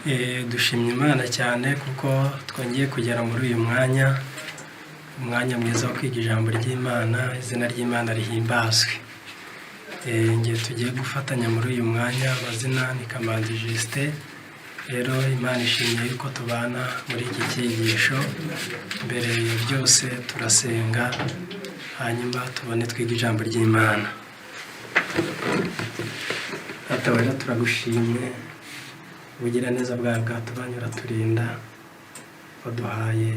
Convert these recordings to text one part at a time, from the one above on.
Dushimye Imana cyane kuko twongeye kugera muri uyu mwanya, umwanya mwiza wo kwiga ijambo ry'Imana. Izina ry'Imana rihimbazwe. Ngiye tugiye gufatanya muri uyu mwanya, amazina ni Kamanzi Justin. Rero Imana ishimye yuko tubana muri iki cyigisho. Mbere ya byose turasenga, hanyuma tubone twiga ijambo ry'Imana. Data wera, turagushimye ubugiraneza bwawe bwatubanye, uraturinda, waduhaye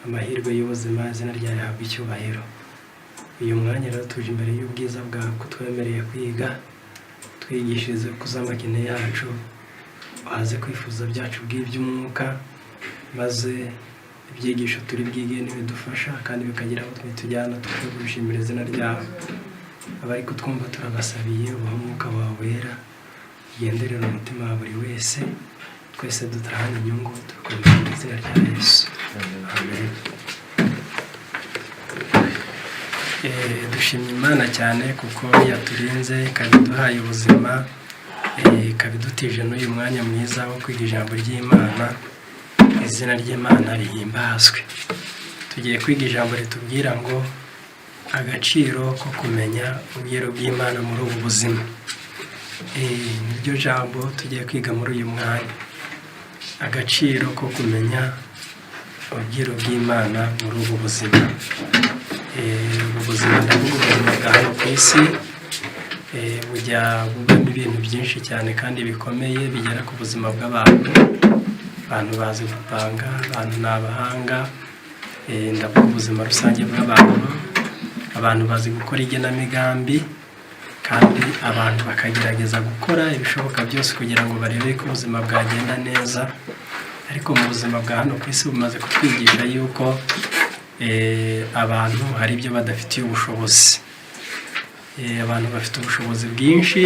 amahirwe y'ubuzima. Izina ryawe rihabwa icyubahiro. Uyu mwanya rero tuje imbere y'ubwiza bwawe ko twemereye kwiga. Twigishirize kuza amakene yacu, uhaze kwifuza byacu bw'iby'umwuka, maze ibyigisho turi bwige nibidufasha kandi bikagira aho tujyana, turusheho gushimira izina ryawe. Abari kutwumva turabasabiye, ubahe umwuka wawe wera, ugenderere umutima wa buri wese, twese dutahane inyungu. Tubikomeza mu izina rya Yesu, amen. Dushimye Imana cyane kuko yaturinze, ikaba iduhaye ubuzima, ikaba idutije n'uyu mwanya mwiza wo kwiga ijambo ry'Imana. Izina ry'Imana rihimbazwe. Tugiye kwiga ijambo ritubwira ngo agaciro ko kumenya ubwiru bw'Imana muri ubu buzima. Niryo jambo tugiye kwiga muri uyu mwanya, agaciro ko kumenya ubwiru bw'Imana muri ubu buzima. Ubu buzima, ndavuga ubuzima bwa hano ku isi, bujya bubamo ibintu byinshi cyane kandi bikomeye bigera ku buzima bw'abantu. Abantu bazi gupanga, abantu ni abahanga. Ndavuga ubuzima rusange bw'abantu. Abantu bazi gukora igenamigambi, kandi abantu bakagerageza gukora ibishoboka byose kugira ngo barebe ko ubuzima bwagenda neza. Ariko mu buzima bwa hano ku isi bumaze kutwigisha yuko abantu hari ibyo badafitiye ubushobozi. Abantu bafite ubushobozi bwinshi.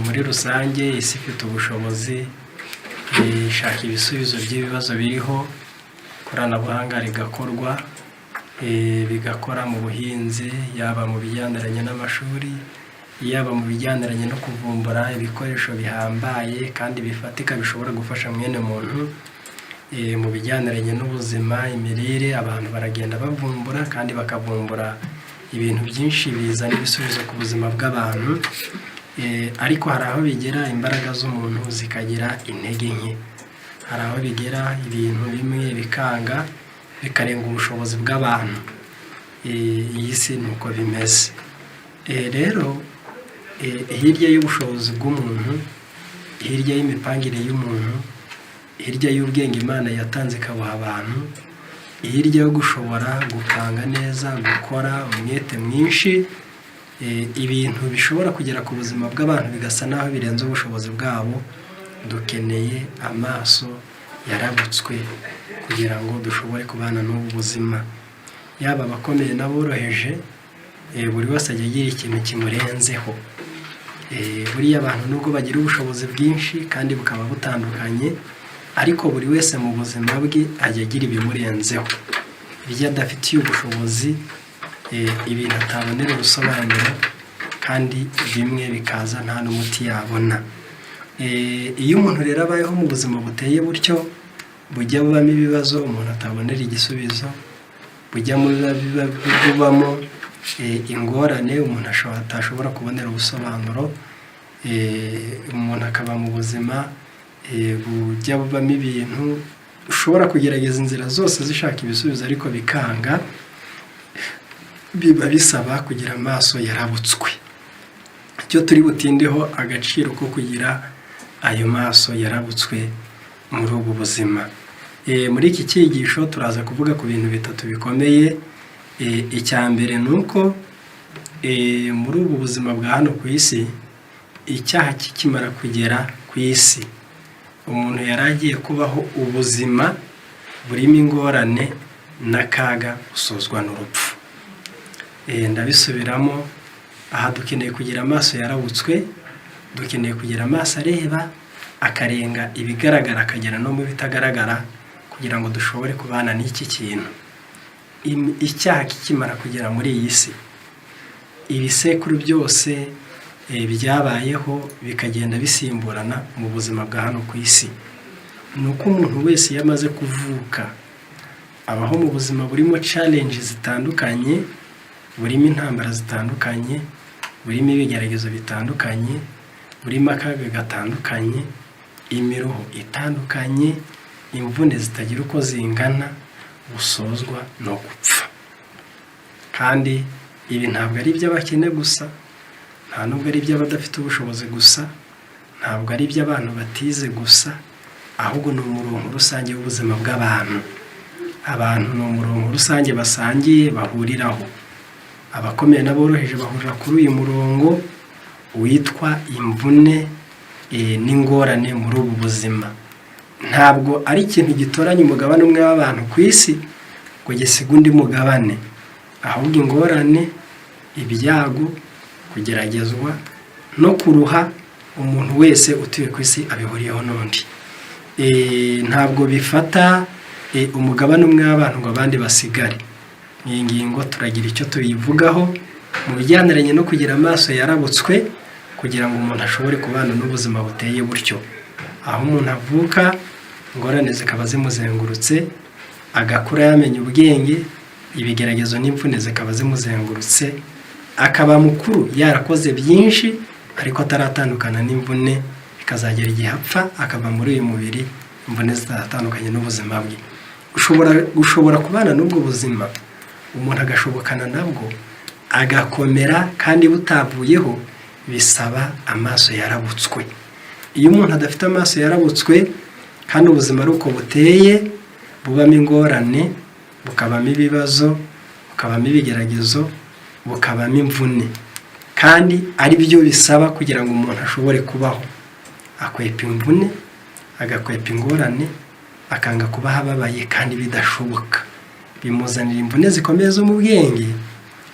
Muri rusange isi ifite ubushobozi, ishaka ibisubizo by'ibibazo biriho, ikoranabuhanga rigakorwa, bigakora mu buhinzi, yaba mu bijyaniranye n'amashuri, yaba mu bijyaniranye no kuvumbura ibikoresho bihambaye kandi bifatika bishobora gufasha mwene muntu, mu bijyaniranye n'ubuzima, imirire. Abantu baragenda bavumbura kandi bakavumbura ibintu byinshi bizana ibisubizo ku buzima bw'abantu. Ariko hari aho bigera imbaraga z'umuntu zikagira intege nke, hari aho bigera ibintu bimwe bikanga, bikarenga ubushobozi bw'abantu. Iyi si ni uko bimeze. Rero hirya y'ubushobozi bw'umuntu, hirya y'imipangire y'umuntu, hirya y'ubwenge Imana yatanze ikabuha abantu, hirya yo gushobora gupanga neza, gukora umwete mwinshi, ibintu bishobora kugera ku buzima bw'abantu bigasa n'aho birenze ubushobozi bwabo. Dukeneye amaso yarabutswe kugira ngo dushobore kubana n'ubu buzima. Yaba abakomeye n'aboroheje, buri wese ajya agira ikintu kimurenzeho. Buriya abantu nubwo bagira ubushobozi bwinshi kandi bukaba butandukanye, ariko buri wese mu buzima bwe ajya agira ibimurenzeho, ibyo adafitiye ubushobozi, ibintu atabonera ubusobanuro, kandi bimwe bikaza nta n'umuti yabona. Iyo umuntu rero abayeho mu buzima buteye butyo, bujya bubamo ibibazo umuntu atabonera igisubizo, bujya bubamo ingorane umuntu atashobora kubonera ubusobanuro, umuntu akaba mu buzima bujya bubamo ibintu ushobora kugerageza inzira zose zishaka ibisubizo ariko bikanga, biba bisaba kugira amaso yarabutswe. Icyo turi butindeho, agaciro ko kugira ayo maso yarabutswe muri ubu buzima. Muri iki cyigisho turaza kuvuga ku bintu bitatu bikomeye. Icya mbere ni uko muri ubu buzima bwa hano ku isi, icyaha kikimara kugera ku isi, umuntu yari agiye kubaho ubuzima burimo ingorane n'akaga busozwa n'urupfu. Ndabisubiramo, aha dukeneye kugira amaso yarabutswe, dukeneye kugira amaso areba akarenga ibigaragara akagera no mu bitagaragara, kugira ngo dushobore kubana n'iki kintu. Icyaha kikimara kugera muri iyi si, ibisekuru byose byabayeho bikagenda bisimburana mu buzima bwa hano ku isi. Ni uko umuntu wese iyo amaze kuvuka abaho mu buzima burimo challenge zitandukanye, burimo intambara zitandukanye, burimo ibigeragezo bitandukanye, burimo akaga gatandukanye, imiruho itandukanye, imvune zitagira uko zingana, busozwa no gupfa. Kandi ibi ntabwo ari iby'abakene gusa, nta nubwo ari iby'abadafite ubushobozi gusa, ntabwo ari iby'abantu batize gusa, ahubwo ni umurongo rusange w'ubuzima bw'abantu. Abantu ni umurongo rusange basangiye, bahuriraho. Abakomeye n'aboroheje bahurira kuri uyu murongo witwa imvune n'ingorane muri ubu buzima. Ntabwo ari ikintu gitoranya umugabane umwe w'abantu ku isi ngo gisige undi mugabane, ahubwo ingorane, ibyago, kugeragezwa no kuruha, umuntu wese utuye ku isi abihuriyeho n'undi. Ntabwo bifata umugabane umwe w'abantu ngo abandi basigare. Iyi ngingo turagira icyo tuyivugaho mu bijyaniranye no kugira amaso yarabutswe, kugira ngo umuntu ashobore kubana n'ubuzima buteye butyo, aho umuntu avuka ingorane zikaba zimuzengurutse, agakura yamenya ubwenge, ibigeragezo n'imvune zikaba zimuzengurutse, akaba mukuru yarakoze byinshi ariko ataratandukana n'imvune, bikazagera igihe apfa akava muri uyu mubiri imvune zitaratandukanye n'ubuzima bwe. Ushobora kubana n'ubwo buzima, umuntu agashobokana nabwo, agakomera kandi butavuyeho, bisaba amaso yarabutswe. Iyo umuntu adafite amaso yarabutswe kandi ubuzima ari uko buteye, bubamo ingorane, bukabamo ibibazo, bukabamo ibigeragezo, bukabamo imvune, kandi ari byo bisaba kugira ngo umuntu ashobore kubaho, akwepa imvune, agakwepa ingorane, akanga kubaho ababaye kandi bidashoboka. Bimuzanira imvune zikomeye zo mu bwenge,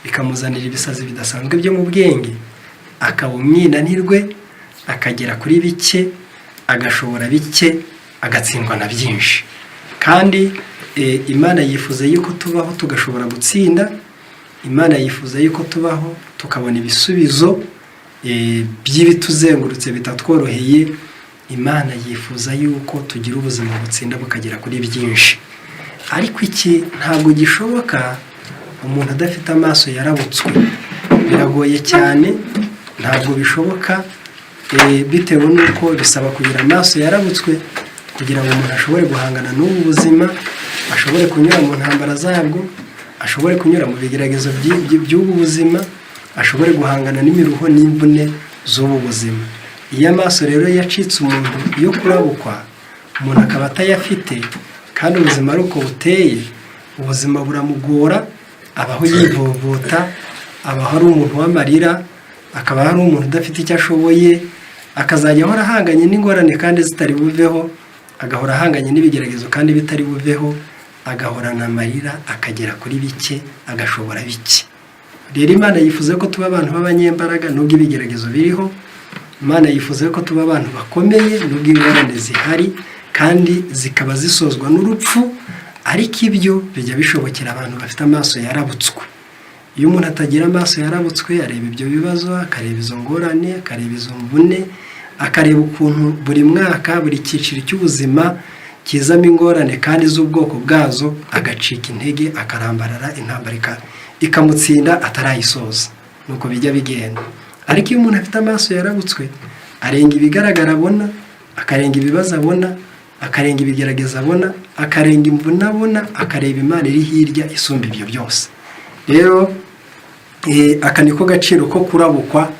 bikamuzanira ibisazi bidasanzwe byo mu bwenge, akaba umwinanirwe, akagera kuri bike, agashobora bike, agatsindwa na byinshi. Kandi Imana yifuza yuko tubaho tugashobora gutsinda. Imana yifuza yuko tubaho tukabona ibisubizo by'ibituzengurutse bitatworoheye. Imana yifuza yuko tugira ubuzima butsinda, bukagera kuri byinshi. Ariko iki ntabwo gishoboka umuntu adafite amaso yarabutswe. Biragoye cyane, ntabwo bishoboka, bitewe n'uko bisaba kugira amaso yarabutswe kugira ngo umuntu ashobore guhangana n'ubu buzima, ashobore kunyura mu ntambara zabwo, ashobore kunyura mu bigeragezo by'ubu buzima, ashobore guhangana n'imiruho n'imvune z'ubu buzima. Iyo amaso rero yacitse umuntu yo kurabukwa, umuntu akaba atayafite, kandi ubuzima ari uko buteye, ubuzima buramugora, abaho yivovota, abaho ari umuntu w'amarira, akaba ari umuntu udafite icyo ashoboye, akazajya ahora ahanganye n'ingorane kandi zitari buveho, agahora ahanganye n'ibigeragezo kandi bitari buveho, agahorana amarira, akagera kuri bike, agashobora bike. Rero Imana yifuza ko tuba abantu b'abanyembaraga nubwo ibigeragezo biriho. Imana yifuza ko tuba abantu bakomeye nubwo ingorane zihari kandi zikaba zisozwa n'urupfu. Ariko ibyo bijya bishobokera abantu bafite amaso yarabutswe. Iyo umuntu atagira amaso yarabutswe, areba ibyo bibazo, akareba izo ngorane, akareba izo mvune, akareba ukuntu buri mwaka, buri cyiciro cy'ubuzima kizamo ingorane kandi z'ubwoko bwazo, agacika intege, akarambarara, intambara ikamutsinda atarayisoza. Nuko bijya bigenda. Ariko iyo umuntu afite amaso yarabutswe, arenga ibigaragara abona, akarenga ibibazo abona, akarenga ibigeragezo abona, akarenga imvune abona, akareba Imana iri hirya isumba ibyo byose. Rero aka niko gaciro ko kurabukwa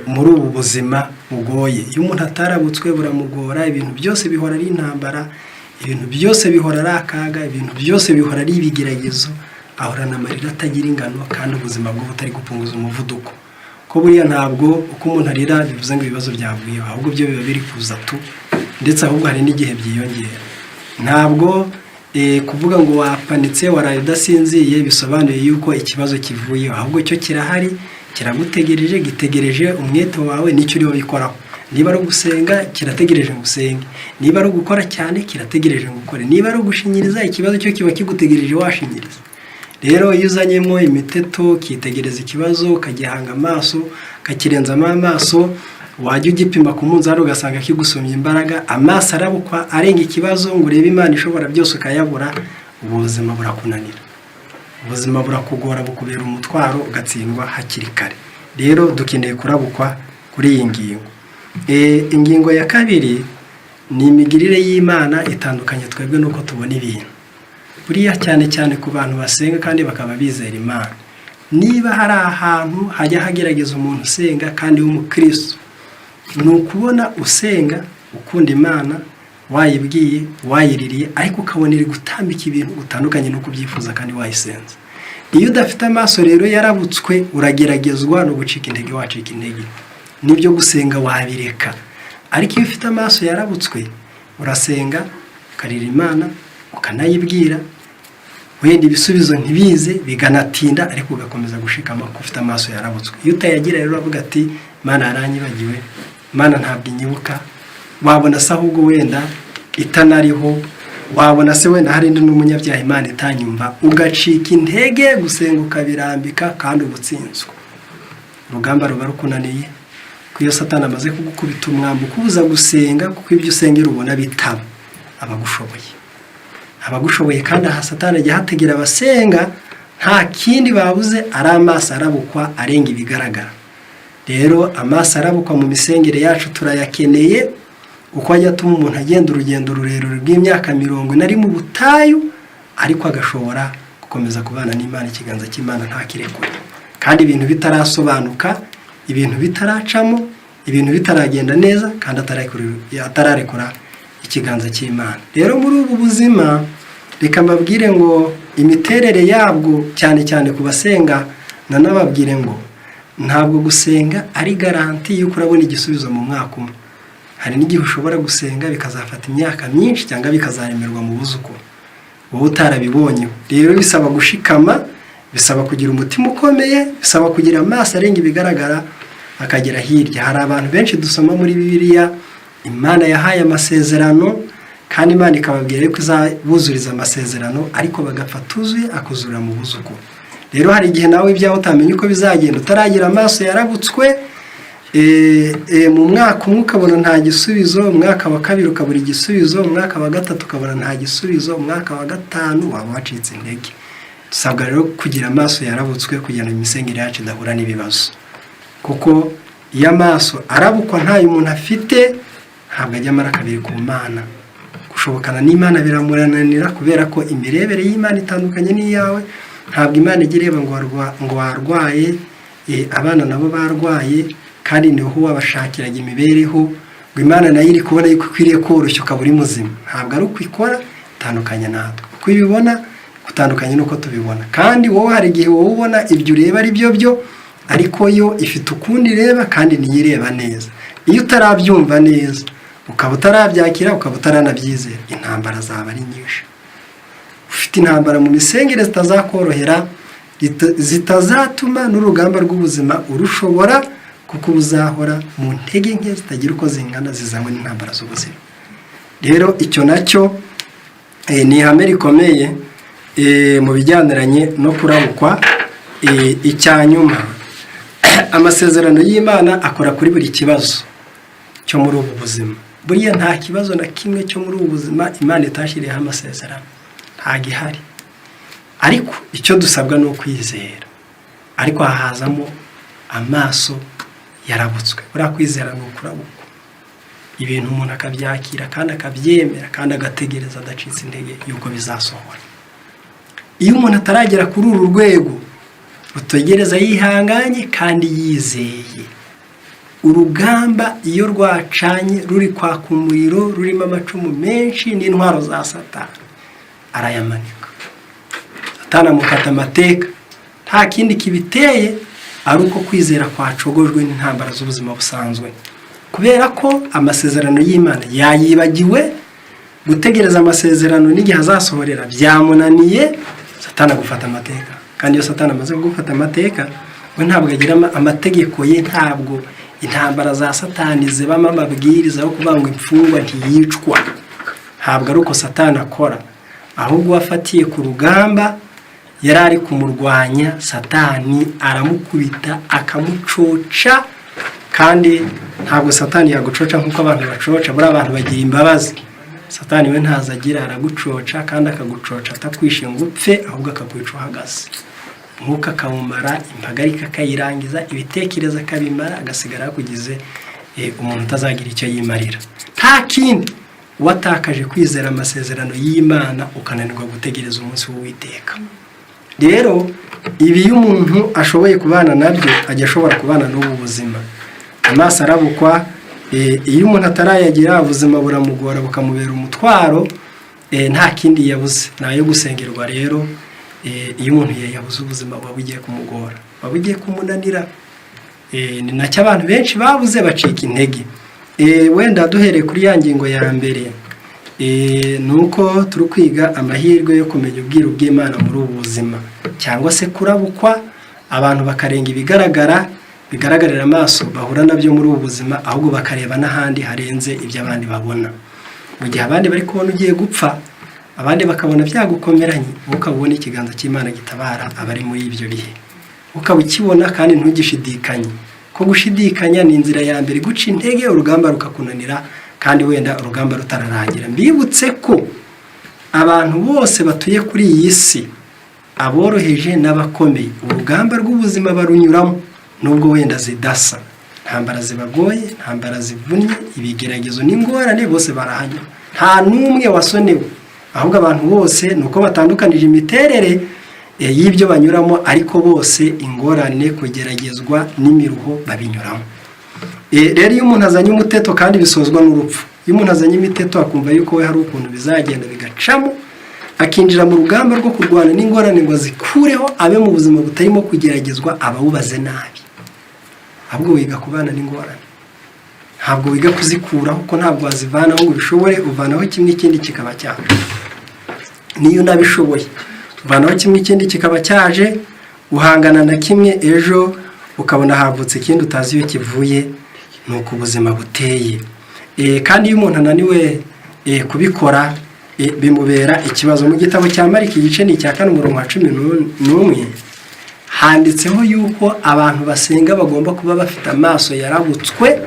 muri ubu buzima bugoye. Iyo umuntu atarabutswe buramugora. Ibintu byose bihora ari intambara, ibintu byose bihora ari akaga, ibintu byose bihora ari ibigeragezo, ahorana amarira atagira ingano, kandi ubuzima bwe butari gupunguza umuvuduko. Ko buriya ntabwo uko umuntu arira bivuze ngo ibibazo byavuyeho, ahubwo byo biba biri kuza tu, ndetse ahubwo hari n'igihe byiyongera. Ntabwo kuvuga ngo wapanitse, waraye udasinziye, bisobanuye yuko ikibazo kivuyeho, ahubwo cyo kirahari, kiragutegereje, gitegereje umwete wawe n'icyo uriho bikoraho. Niba ari ugusenga, kirategereje ngo usenge. Niba ari ugukora cyane, kirategereje ngo ukore. Niba ari ugushinyiriza, ikibazo cyo kiba kigutegereje washinyiriza. Rero iyo uzanyemo imiteto, ukitegereza ikibazo, ukagihanga amaso, ukakirenzamo amaso. Wajya ugipima ku munzani ugasanga kigusumbya imbaraga. Amaso arabukwa arenga ikibazo ngo urebe Imana ishobora byose ukayabura. Ubuzima burakunanira, ubuzima burakugora, bukubera umutwaro, ugatsindwa hakiri kare. Rero dukeneye kurabukwa kuri iyi ngingo. Ingingo ya kabiri ni imigirire y'Imana itandukanye twebwe n'uko tubona ibintu. Buriya cyane cyane ku bantu basenga kandi bakaba bizera Imana, niba hari ahantu hajya hagerageza umuntu usenga kandi w'umukristo, ni ukubona usenga, ukunda Imana, wayibwiye, wayiririye, ariko ukabona iri gutambika ibintu utandukanye n'uko ubyifuza kandi wayisenze. Iyo udafite amaso rero yarabutswe, urageragezwa no gucika intege, wacika intege n'ibyo gusenga wabireka. Ariko iyo ufite amaso yarabutswe, urasenga, ukarira Imana, ukanayibwira, wenda ibisubizo ntibize, biganatinda, ariko ugakomeza gushikama kuko ufite amaso yarabutswe. Iyo utayagira rero, uravuga ati: "Imana yaranyibagiwe, Imana ntabwo inyibuka." Wabona se ahubwo wenda itanariho, wabona se wenda hari indi n'umunyabyaha, Imana itanyumva, ugacika intege, gusenga ukabirambika, kandi uba utsinzwe. Urugamba ruba rukunaniye, kuko iyo Satani amaze kugukubita umwambi ukubuza gusenga, kuko ibyo usengera ubona bitaba, aba agushoboye, abagushoboye. Kandi aha Satani ajya hategera abasenga, nta kindi babuze, ari amaso arabukwa arenga ibigaragara. Rero amaso arabukwa mu misengere yacu turayakeneye, kuko ajya atuma umuntu agenda urugendo rurerure rw'imyaka 40 ari mu butayu, ariko agashobora gukomeza kubana n'Imana, ikiganza cy'Imana ntakirekure, kandi ibintu bitarasobanuka, ibintu bitaracamo, ibintu bitaragenda neza, kandi atararekura ikiganza cy'Imana. Rero muri ubu buzima, reka mbabwire ngo imiterere yabwo, cyane cyane ku basenga, nanababwire ngo ntabwo gusenga ari garantie y'uko urabona igisubizo mu mwaka umwe. Hari n'igihe ushobora gusenga bikazafata imyaka myinshi, cyangwa bikazaremerwa mu buzukuru wowe utarabibonye. Rero bisaba gushikama, bisaba kugira umutima ukomeye, bisaba kugira amaso arenga ibigaragara akagera hirya. Hari abantu benshi dusoma muri Bibiliya Imana yahaye amasezerano, kandi Imana ikababwira ko izabuzuriza amasezerano, ariko bagapfa atuzuye, akuzurira mu buzukuru. Rero hari igihe nawe ibyawe utamenya uko bizagenda utaragira amaso yarabutswe. Mu mwaka umwe ukabona nta gisubizo, umwaka wa kabiri ukabura igisubizo, umwaka wa gatatu ukabona nta gisubizo, umwaka wa gatanu waba wacitse intege. Dusabwa rero kugira amaso yarabutswe kugira ngo imisengere yacu idahura n'ibibazo, kuko iyo amaso arabukwa ntayo umuntu afite, ntabwo ajya amara kabiri ku Mana. Gushobokana n'Imana biramurananira, kubera ko imirebere y'Imana itandukanye n'iyawe. Ntabwo Imana ijya ireba ngo warwaye, abana nabo barwaye, kandi niho wabashakiraga imibereho, ngo Imana nayo iri kubona yuko ikwiriye koroshya ukaba uri muzima. Ntabwo ari uko ikora, itandukanye natwe. Uko ibibona gutandukanye n'uko tubibona. Kandi wowe hari igihe wowe ubona ibyo ureba ari byo byo, ariko yo ifite ukundi ireba, kandi niyo ireba neza. Iyo utarabyumva neza, ukaba utarabyakira, ukaba utaranabyizera, intambara zaba ari nyinshi. Ufite intambara mu misengere zitazakorohera, zitazatuma n'urugamba rw'ubuzima urushobora, kuko uba uzahora mu ntege nke zitagira uko zingana, zizanywe n'intambara z'ubuzima. Rero icyo nacyo ni ihame rikomeye mu bijyaniranye no kurabukwa. Icya nyuma, amasezerano y'Imana akora kuri buri kibazo cyo muri ubu buzima. Buriya nta kibazo na kimwe cyo muri ubu buzima Imana itashyiriyeho amasezerano, nta gihari. Ariko icyo dusabwa ni ukwizera, ariko hahazamo amaso yarabutswe. Buriya kwizera ni ukurabukwa ibintu, umuntu akabyakira kandi akabyemera kandi agategereza adacitse intege yuko bizasohora. Iyo umuntu ataragera kuri uru rwego rutegereza yihanganye kandi yizeye, urugamba iyo rwacanye ruri kwaka umuriro, rurimo amacumu menshi n'intwaro za Satani, arayamanika, Satani amufata amateka. Nta kindi kibiteye, ari uko kwizera kwacogojwe n'intambara z'ubuzima busanzwe, kubera ko amasezerano y'Imana yayibagiwe. Gutegereza amasezerano n'igihe azasohorera byamunaniye. Satani agufata amateka, kandi iyo Satani amaze kugufata amateka, we ntabwo agira amategeko ye. Ntabwo intambara za Satani zibamo amabwiriza yo kuvuga ngo imfungwa ntiyicwa. Ntabwo ari uko Satani akora. Ahubwo uwafatiye ku rugamba yari ari kumurwanya, Satani aramukubita, akamucoca. Kandi ntabwo Satani yagucoca nk'uko abantu bacoca. Buriya abantu bagira imbabazi, Satani we ntazo agira. Aragucoca kandi akagucoca atakwishe ngo upfe, ahubwo akakwica uhagaze. Umwuka akawumara, impagarika akayirangiza, ibitekerezo akabimara, agasigara yakugize umuntu utazagira icyo yimarira. Nta kindi, watakaje kwizera amasezerano y'Imana, ukananirwa gutegereza umunsi w'Uwiteka. Rero ibi iyo umuntu ashoboye kubana nabyo, ajya ashobora kubana n'ubu buzima. Amaso arabukwa, iyo umuntu atarayagira, ubuzima buramugora, bukamubera umutwaro. Nta kindi yabuze, ni ayo gusengerwa. Rero iyo umuntu yabuze, ubuzima buba bugiye kumugora, buba bugiye kumunanira. Ni nacyo abantu benshi babuze, bacika intege. Wenda duhereye kuri ya ngingo ya mbere, ni uko turi kwiga amahirwe yo kumenya ubwiru bw'Imana muri ubu buzima, cyangwa se kurabukwa, abantu bakarenga ibigaragara, bigaragarira amaso bahura nabyo muri ubu buzima, ahubwo bakareba n'ahandi harenze ibyo abandi babona. Mu gihe abandi bari kubona ugiye gupfa, abandi bakabona byagukomeranye, wowe ukaba ubona ikiganza cy'Imana gitabara abari muri ibyo bihe, ukaba ukibona kandi ntugishidikanye. Ko gushidikanya ni inzira ya mbere guca intege, urugamba rukakunanira kandi wenda urugamba rutararangira. Mbibutse ko abantu bose batuye kuri iyi si, aboroheje n'abakomeye, urugamba rw'ubuzima barunyuramo, nubwo wenda zidasa. Intambara zibagoye, intambara zivunnye, ibigeragezo n'ingorane, bose barahanyura, nta n'umwe wasonewe. Ahubwo abantu bose ni uko batandukanije imiterere y'ibyo banyuramo, ariko bose ingorane, kugeragezwa n'imiruho babinyuramo. Rero iyo umuntu azanye umuteto, kandi bisozwa n'urupfu, iyo umuntu azanye imiteto akumva yuko we hari ukuntu bizagenda bigacamo, akinjira mu rugamba rwo kurwana n'ingorane ngo azikureho, abe mu buzima butarimo kugeragezwa, aba awubaze nabi. Ahubwo wiga kubana n'ingorane, ntabwo wiga kuzikuraho, kuko ntabwo wazivanaho ngo ubishobore. Uvanaho kimwe, ikindi kikaba cyaje. Niyo unabishoboye, uvanaho kimwe, ikindi kikaba cyaje. Uhangana na kimwe, ejo ukabona havutse ikindi utazi iyo kivuye. Ni uko ubuzima buteye. Kandi iyo umuntu ananiwe kubikora, bimubera ikibazo. Mu gitabo cya Mariko, igice ni icya 4, umurongo wa 11, handitseho yuko abantu basenga bagomba kuba bafite amaso yarabutswe,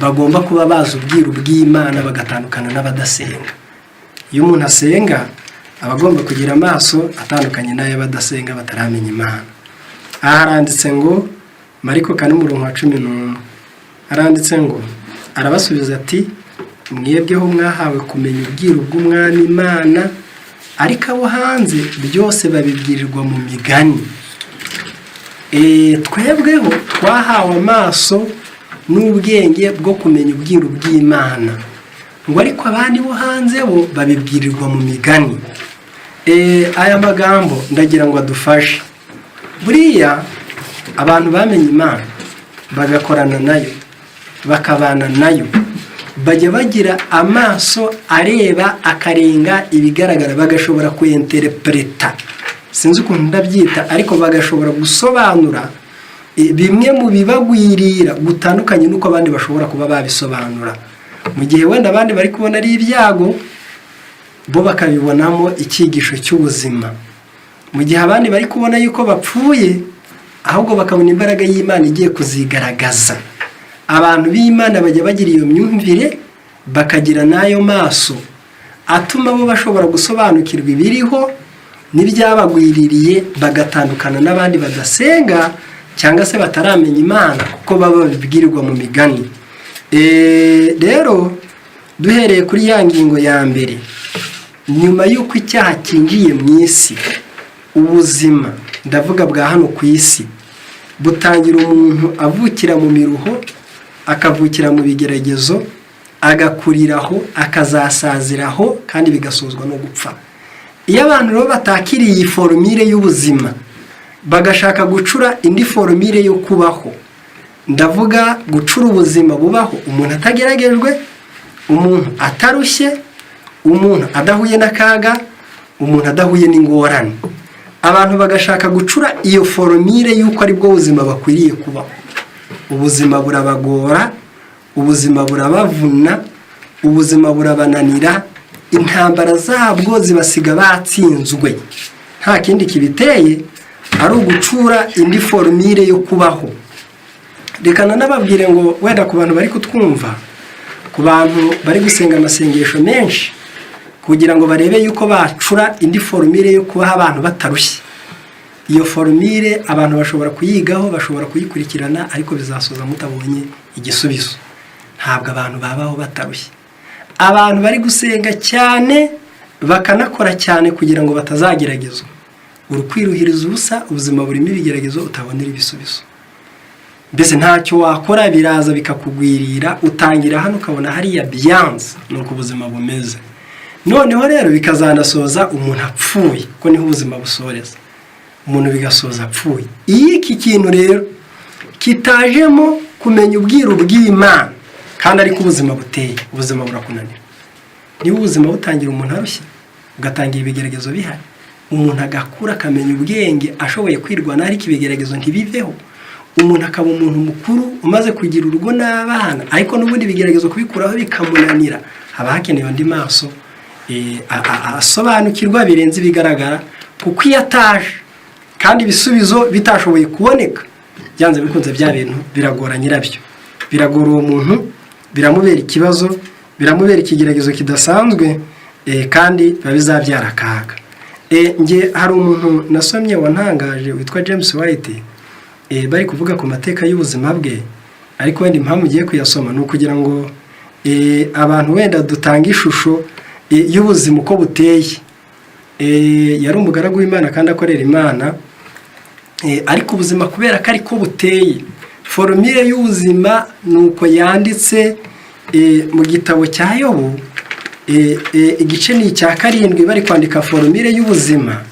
bagomba kuba bazi ubwiru bw'Imana, bagatandukana n'abadasenga. Iyo umuntu asenga, aba agomba kugira amaso atandukanye n'ay'abadasenga, bataramenya Imana. Aha haranditse ngo, Mariko 4, umurongo wa 11, haranditse ngo: "Arabasubiza ati: 'Mwebweho mwahawe kumenya ubwiru bw'umwami Imana, ariko abo hanze byose babibwirirwa mu migani.'" Twebweho twahawe amaso n'ubwenge bwo kumenya ubwiru bw'Imana, ngo ariko abandi bo hanze bo babibwirirwa mu migani. Aya magambo ndagira ngo adufashe. Buriya abantu bamenye Imana, bagakorana nayo, bakabana nayo, bajya bagira amaso areba akarenga ibigaragara, bagashobora kuyenterepureta, sinzi ukuntu ndabyita, ariko bagashobora gusobanura bimwe mu bibagwirira gutandukanye n'uko abandi bashobora kuba babisobanura. Mu gihe wenda abandi bari kubona ari ibyago, bo bakabibonamo icyigisho cy'ubuzima. Mu gihe abandi bari kubona yuko bapfuye, ahubwo bakabona imbaraga y'Imana igiye kuzigaragaza. Abantu b'Imana bajya bagira iyo myumvire, bakagira n'ayo maso atuma bo bashobora gusobanukirwa ibiriho n'ibyabagwiririye, bagatandukana n'abandi badasenga cyangwa se bataramenya Imana, kuko baba babibwirirwa mu migani. Rero duhereye kuri ya ngingo ya mbere, nyuma y'uko icyaha cyinjiye mu isi, ubuzima, ndavuga bwa hano ku isi, butangira umuntu avukira mu miruho, akavukira mu bigeragezo, agakuriraho, akazasaziraho, kandi bigasozwa no gupfa. Iyo abantu rero batakiriye iyi formule y'ubuzima, bagashaka gucura indi formule yo kubaho, ndavuga gucura ubuzima bubaho umuntu atageragejwe, umuntu atarushye, umuntu adahuye n'akaga, umuntu adahuye n'ingorane, abantu bagashaka gucura iyo formule y'uko aribwo buzima bakwiriye kubaho, ubuzima burabagora, ubuzima burabavuna, ubuzima burabananira, intambara zabwo zibasiga batsinzwe. Nta kindi kibiteye, ari ugucura indi formule yo kubaho. Reka nanababwire ngo wenda ku bantu bari kutwumva, ku bantu bari gusenga amasengesho menshi kugira ngo barebe yuko bacura indi formule yo kubaha abantu batarushye, iyo formule abantu bashobora kuyigaho, bashobora kuyikurikirana, ariko bizasoza mutabonye igisubizo. Ntabwo abantu babaho batarushye. Abantu bari gusenga cyane, bakanakora cyane kugira ngo batazageragezwa, uri kwiruhiriza ubusa. Ubuzima burimo ibigeragezo utabonera ibisubizo. Mbese ntacyo wakora, biraza bikakugwirira. Utangira hano, ukabona hariya byanze. Ni uko ubuzima bumeze. Noneho rero bikazanasoza umuntu apfuye, ko niho ubuzima busoreza, umuntu bigasoza apfuye. Iyo iki kintu rero kitajemo kumenya ubwiru bw'Imana, kandi ariko ubuzima buteye, ubuzima burakunanira. Niba ubuzima butangira umuntu arushye, ugatangira ibigeragezo bihari, umuntu agakura, akamenya ubwenge, ashoboye kwirwanaho, ariko ibigeragezo ntibiveho, umuntu akaba umuntu mukuru umaze kugira urugo n'abana, ariko n'ubundi ibigeragezo kubikuraho bikamunanira, haba hakenewe andi maso asobanukirwa birenze ibigaragara, kuko iyo ataje kandi ibisubizo bitashoboye kuboneka, byanze bikunze bya bintu biragora nyirabyo, biragora uwo muntu, biramubera ikibazo, biramubera ikigeragezo kidasanzwe, kandi biba bizabyara akaga. Nge hari umuntu nasomye wantangaje witwa James White, bari kuvuga ku mateka y'ubuzima bwe. Ariko wenda impamvu ugiye kuyasoma ni ukugira ngo abantu wenda dutange ishusho y'ubuzima uko buteye. Yari umugaragu w'Imana kandi akorera Imana, ariko ubuzima kubera ko ariko buteye, formule y'ubuzima ni uko yanditse mu gitabo cya Yobu, igice ni icya 7. Bari kwandika formule y'ubuzima,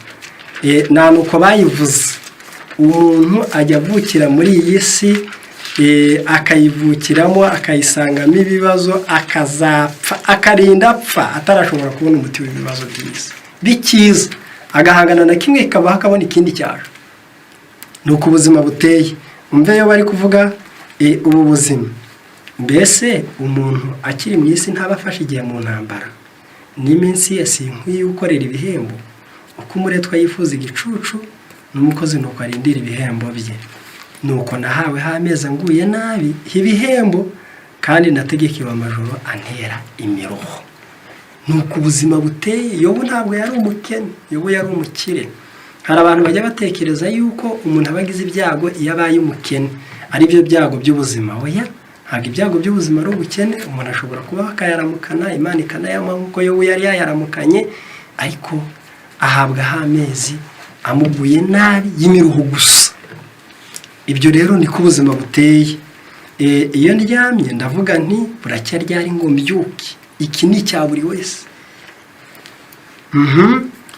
nta nuko bayivuze. Umuntu ajya avukira muri iyi si, akayivukiramo, akayisangamo ibibazo, akazapfa, akarinda apfa atarashobora kubona umuti w'ibibazo byiza bikiza, agahangana na kimwe kikabaho, akabona ikindi cyaje. Ni uko ubuzima buteye. Umve iyo bari kuvuga ubu buzima: "Mbese umuntu akiri mu isi ntaba afashe igihe mu ntambara? N'iminsi ye si nk'iyo ukorera ibihembo? Uko umuretwa yifuza igicucu, n'umukozi nuko arindira ibihembo bye. Nuko nahaweho amezi anguye nabi ibihembo, kandi nategekewe amajoro antera imiruho." Ni uko ubuzima buteye. Yobu ntabwo yari umukene, Yobu yari umukire. Hari abantu bajya batekereza yuko umuntu aba agize ibyago iyo abaye umukene, ari byo byago by'ubuzima. Oya, ntabwo ibyago by'ubuzima ari ubukene. Umuntu ashobora kuba akayaramukana, Imana ikanayamuha nk'uko Yobu yari yayaramukanye, ariko ahabwaho amezi amuguye nabi y'imiruho gusa. Ibyo rero niko ubuzima buteye. Iyo ndyamye ndavuga nti: 'Buracya ryari ngo mbyuke?' Iki ni icya buri wese.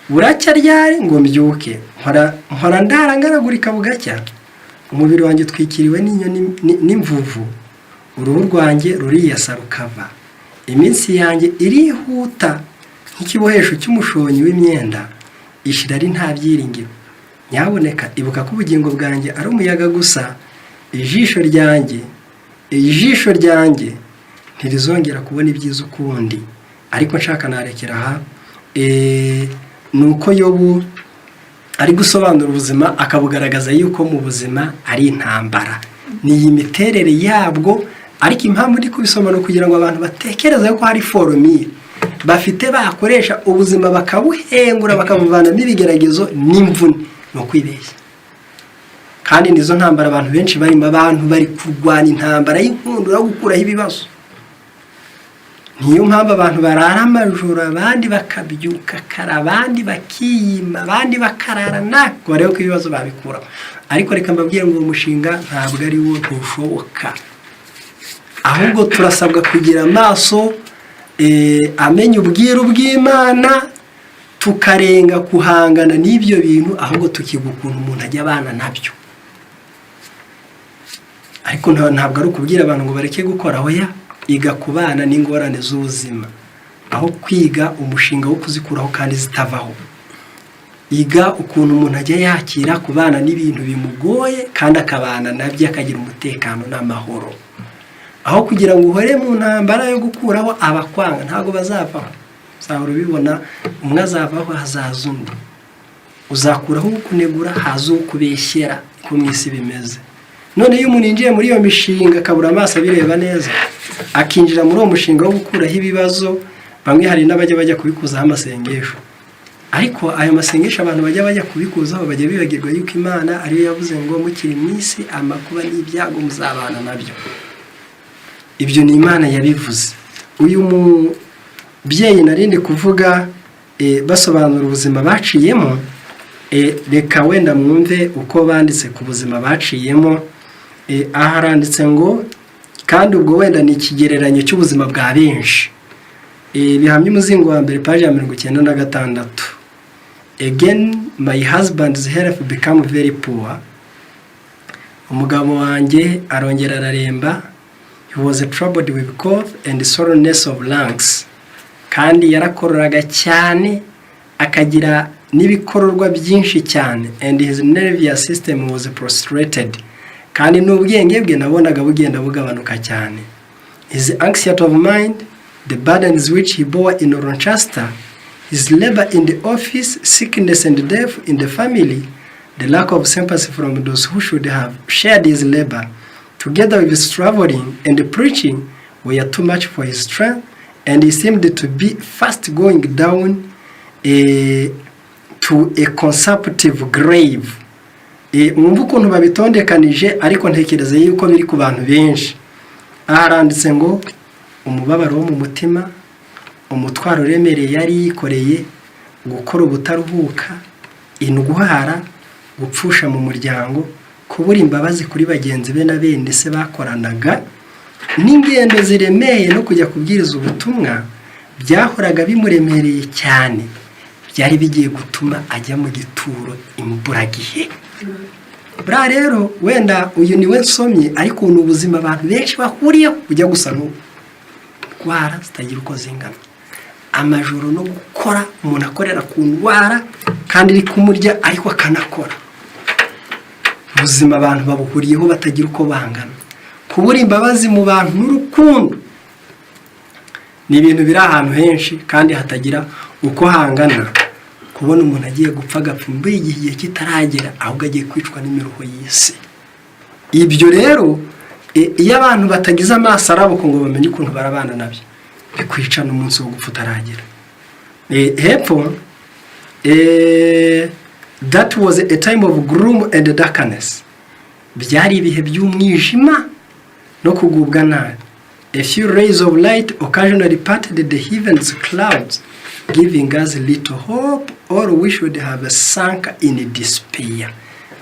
Buracya ryari ngo mbyuke? Mpora ndara ngaragurika bugacya. Umubiri wanjye utwikiriwe n'inyoni n'imvuvu, uruhu rwanjye ruriyasa rukava. Iminsi yanjye irihuta nk'ikibohesho cy'umushonyi w'imyenda, ishira ari nta byiringiro. Nyaboneka ibuka ko ubugingo bwanjye ari umuyaga gusa, ijisho ryanjye ntirizongera kubona ibyiza ukundi." Ariko nshaka narekera aha. Ni uko Yobu ari gusobanura ubuzima, akabugaragaza yuko mu buzima ari intambara, ni iyi miterere yabwo. Ariko impamvu ndi kubisoma ni ukugira ngo abantu batekereze ko hari formule bafite bakoresha ubuzima bakabuhengura, bakabuvanamo ibigeragezo n'imvune. Ni ukwibeshya, kandi nizo ntambara abantu benshi barimo. Abantu bari kurwana intambara y'inkundura yo gukuraho ibibazo. Niyo mpamvu abantu barara amajoro, abandi bakabyuka kare, abandi bakiyima, abandi bakarara ngo barebe ko ibibazo babikuraho. Ariko reka mbabwire ngo uwo mushinga ntabwo ari wo, ntushoboka. Ahubwo turasabwa kugira amaso amenya ubwiru bw'Imana, tukarenga guhangana n'ibyo bintu, ahubwo tukiga ukuntu umuntu ajya abana nabyo. Ariko ntabwo ari ukubwira abantu ngo bareke gukora. Oya, iga kubana n'ingorane z'ubuzima aho kwiga umushinga wo kuzikuraho kandi zitavaho. Iga ukuntu umuntu ajya yakira kubana n'ibintu bimugoye, kandi akabana nabyo, akagira umutekano n'amahoro, aho kugira ngo uhore mu ntambara yo gukuraho abakwanga. Ntabwo bazavaho, uzahora ubibona. Umwe azavaho, hazaza undi. Uzakuraho ukunegura, haza ukubeshyera. Ko mu isi bimeze. None iyo umuntu yinjiye muri iyo mishinga akabura amaso abireba neza, akinjira muri uwo mushinga wo gukuraho ibibazo, bamwe hari n'abajya bajya kubikuzaho amasengesho. Ariko ayo masengesho abantu bajya kubikuzaho, bajya bibagirwa yuko Imana ariyo yavuze ngo: "Mukiri mu isi, amakuba n'ibyago muzabana nabyo." Ibyo ni Imana yabivuze. Uyu mubyeyi narindi kuvuga, basobanura ubuzima baciyemo. Reka wenda mwumve uko banditse ku buzima baciyemo. Aha haranditse ngo, kandi ubwo wenda ni ikigereranyo cy'ubuzima bwa benshi. Bihamya, umuzingo wa mbere, paji ya 96: "Again, my husband's health become very poor." Umugabo wanjye arongera araremba. "He was troubled with cough and soreness of lungs." Kandi yarakororaga cyane, akagira n'ibikororwa byinshi cyane. "And his nervous system was prostrated." Kandi n'ubwenge bwe nabonaga bugenda bugabanuka cyane. "His anxiety of mind, the burdens which he bore in Rochester, his labor in the office, sickness and death in the family, the lack of sympathy from those who should have shared his labor, together with his traveling and preaching, were too much for his strength, and he seemed to be fast going down to a consumptive grave." Mwumve ukuntu babitondekanije, ariko ntekereza yuko biri ku bantu benshi. Aha haranditse ngo umubabaro wo mu mutima, umutwaro uremereye yari yikoreye, gukora ubutaruhuka, indwara, gupfusha mu muryango, kubura imbabazi kuri bagenzi be na bene se bakoranaga, n'ingendo ziremeye no kujya kubwiriza ubutumwa byahoraga bimuremereye cyane, byari bigiye gutuma ajya mu gituro imburagihe. Buriya rero wenda uyu niwe nsomye, ariko ni ubuzima abantu benshi bahuriyeho bujya gusa n'indwara zitagira uko zingana, amajoro no gukora, umuntu akorera ku ndwara kandi iri kumurya, ariko akanakora. Ubuzima abantu babuhuriyeho batagira uko bangana. Kubura imbabazi mu bantu n'urukundo ni ibintu biri ahantu henshi kandi hatagira uko hangana. Kubona umuntu agiye gupfa, agapfa imbura igihe kitaragera, ahubwo agiye kwicwa n'imiruho y'isi. Ibyo rero, iyo abantu batagize amaso arabuka ngo bamenye ukuntu barabana nabyo, bikwica n'umunsi wo gupfa utaragera. Hepfo: "That was a time of gloom and darkness." Byari ibihe by'umwijima no kugubwa nabi. "A few rays of light occasionally parted the heavens clouds, giving us little hope, or we should have sunk in despair."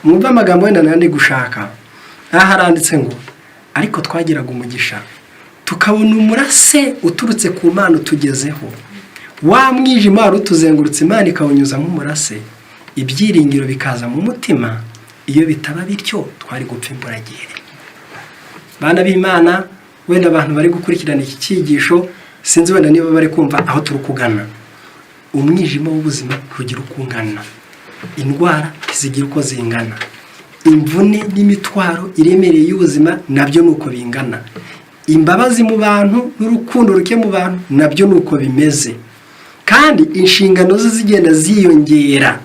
Mwumve amagambo wenda nandi gushaka. Aha haranditse ngo ariko twagiraga umugisha tukabona umurase uturutse ku Mana utugezeho. Wa mwijima wari utuzengurutse, Imana ikawunyuzamo umurase, ibyiringiro bikaza mu mutima. Iyo bitaba bityo, twari gupfa imburagihe. Bana b'Imana, wenda abantu bari gukurikirana iki cyigisho, sinzi wenda niba bari kumva aho turi kugana. Umwijima w'ubuzima ntugira uko ungana, indwara ntizigira uko zingana, imvune n'imitwaro iremereye y'ubuzima nabyo ni uko bingana, imbabazi mu bantu n'urukundo ruke mu bantu nabyo ni uko bimeze. Kandi inshingano ze zigenda ziyongera,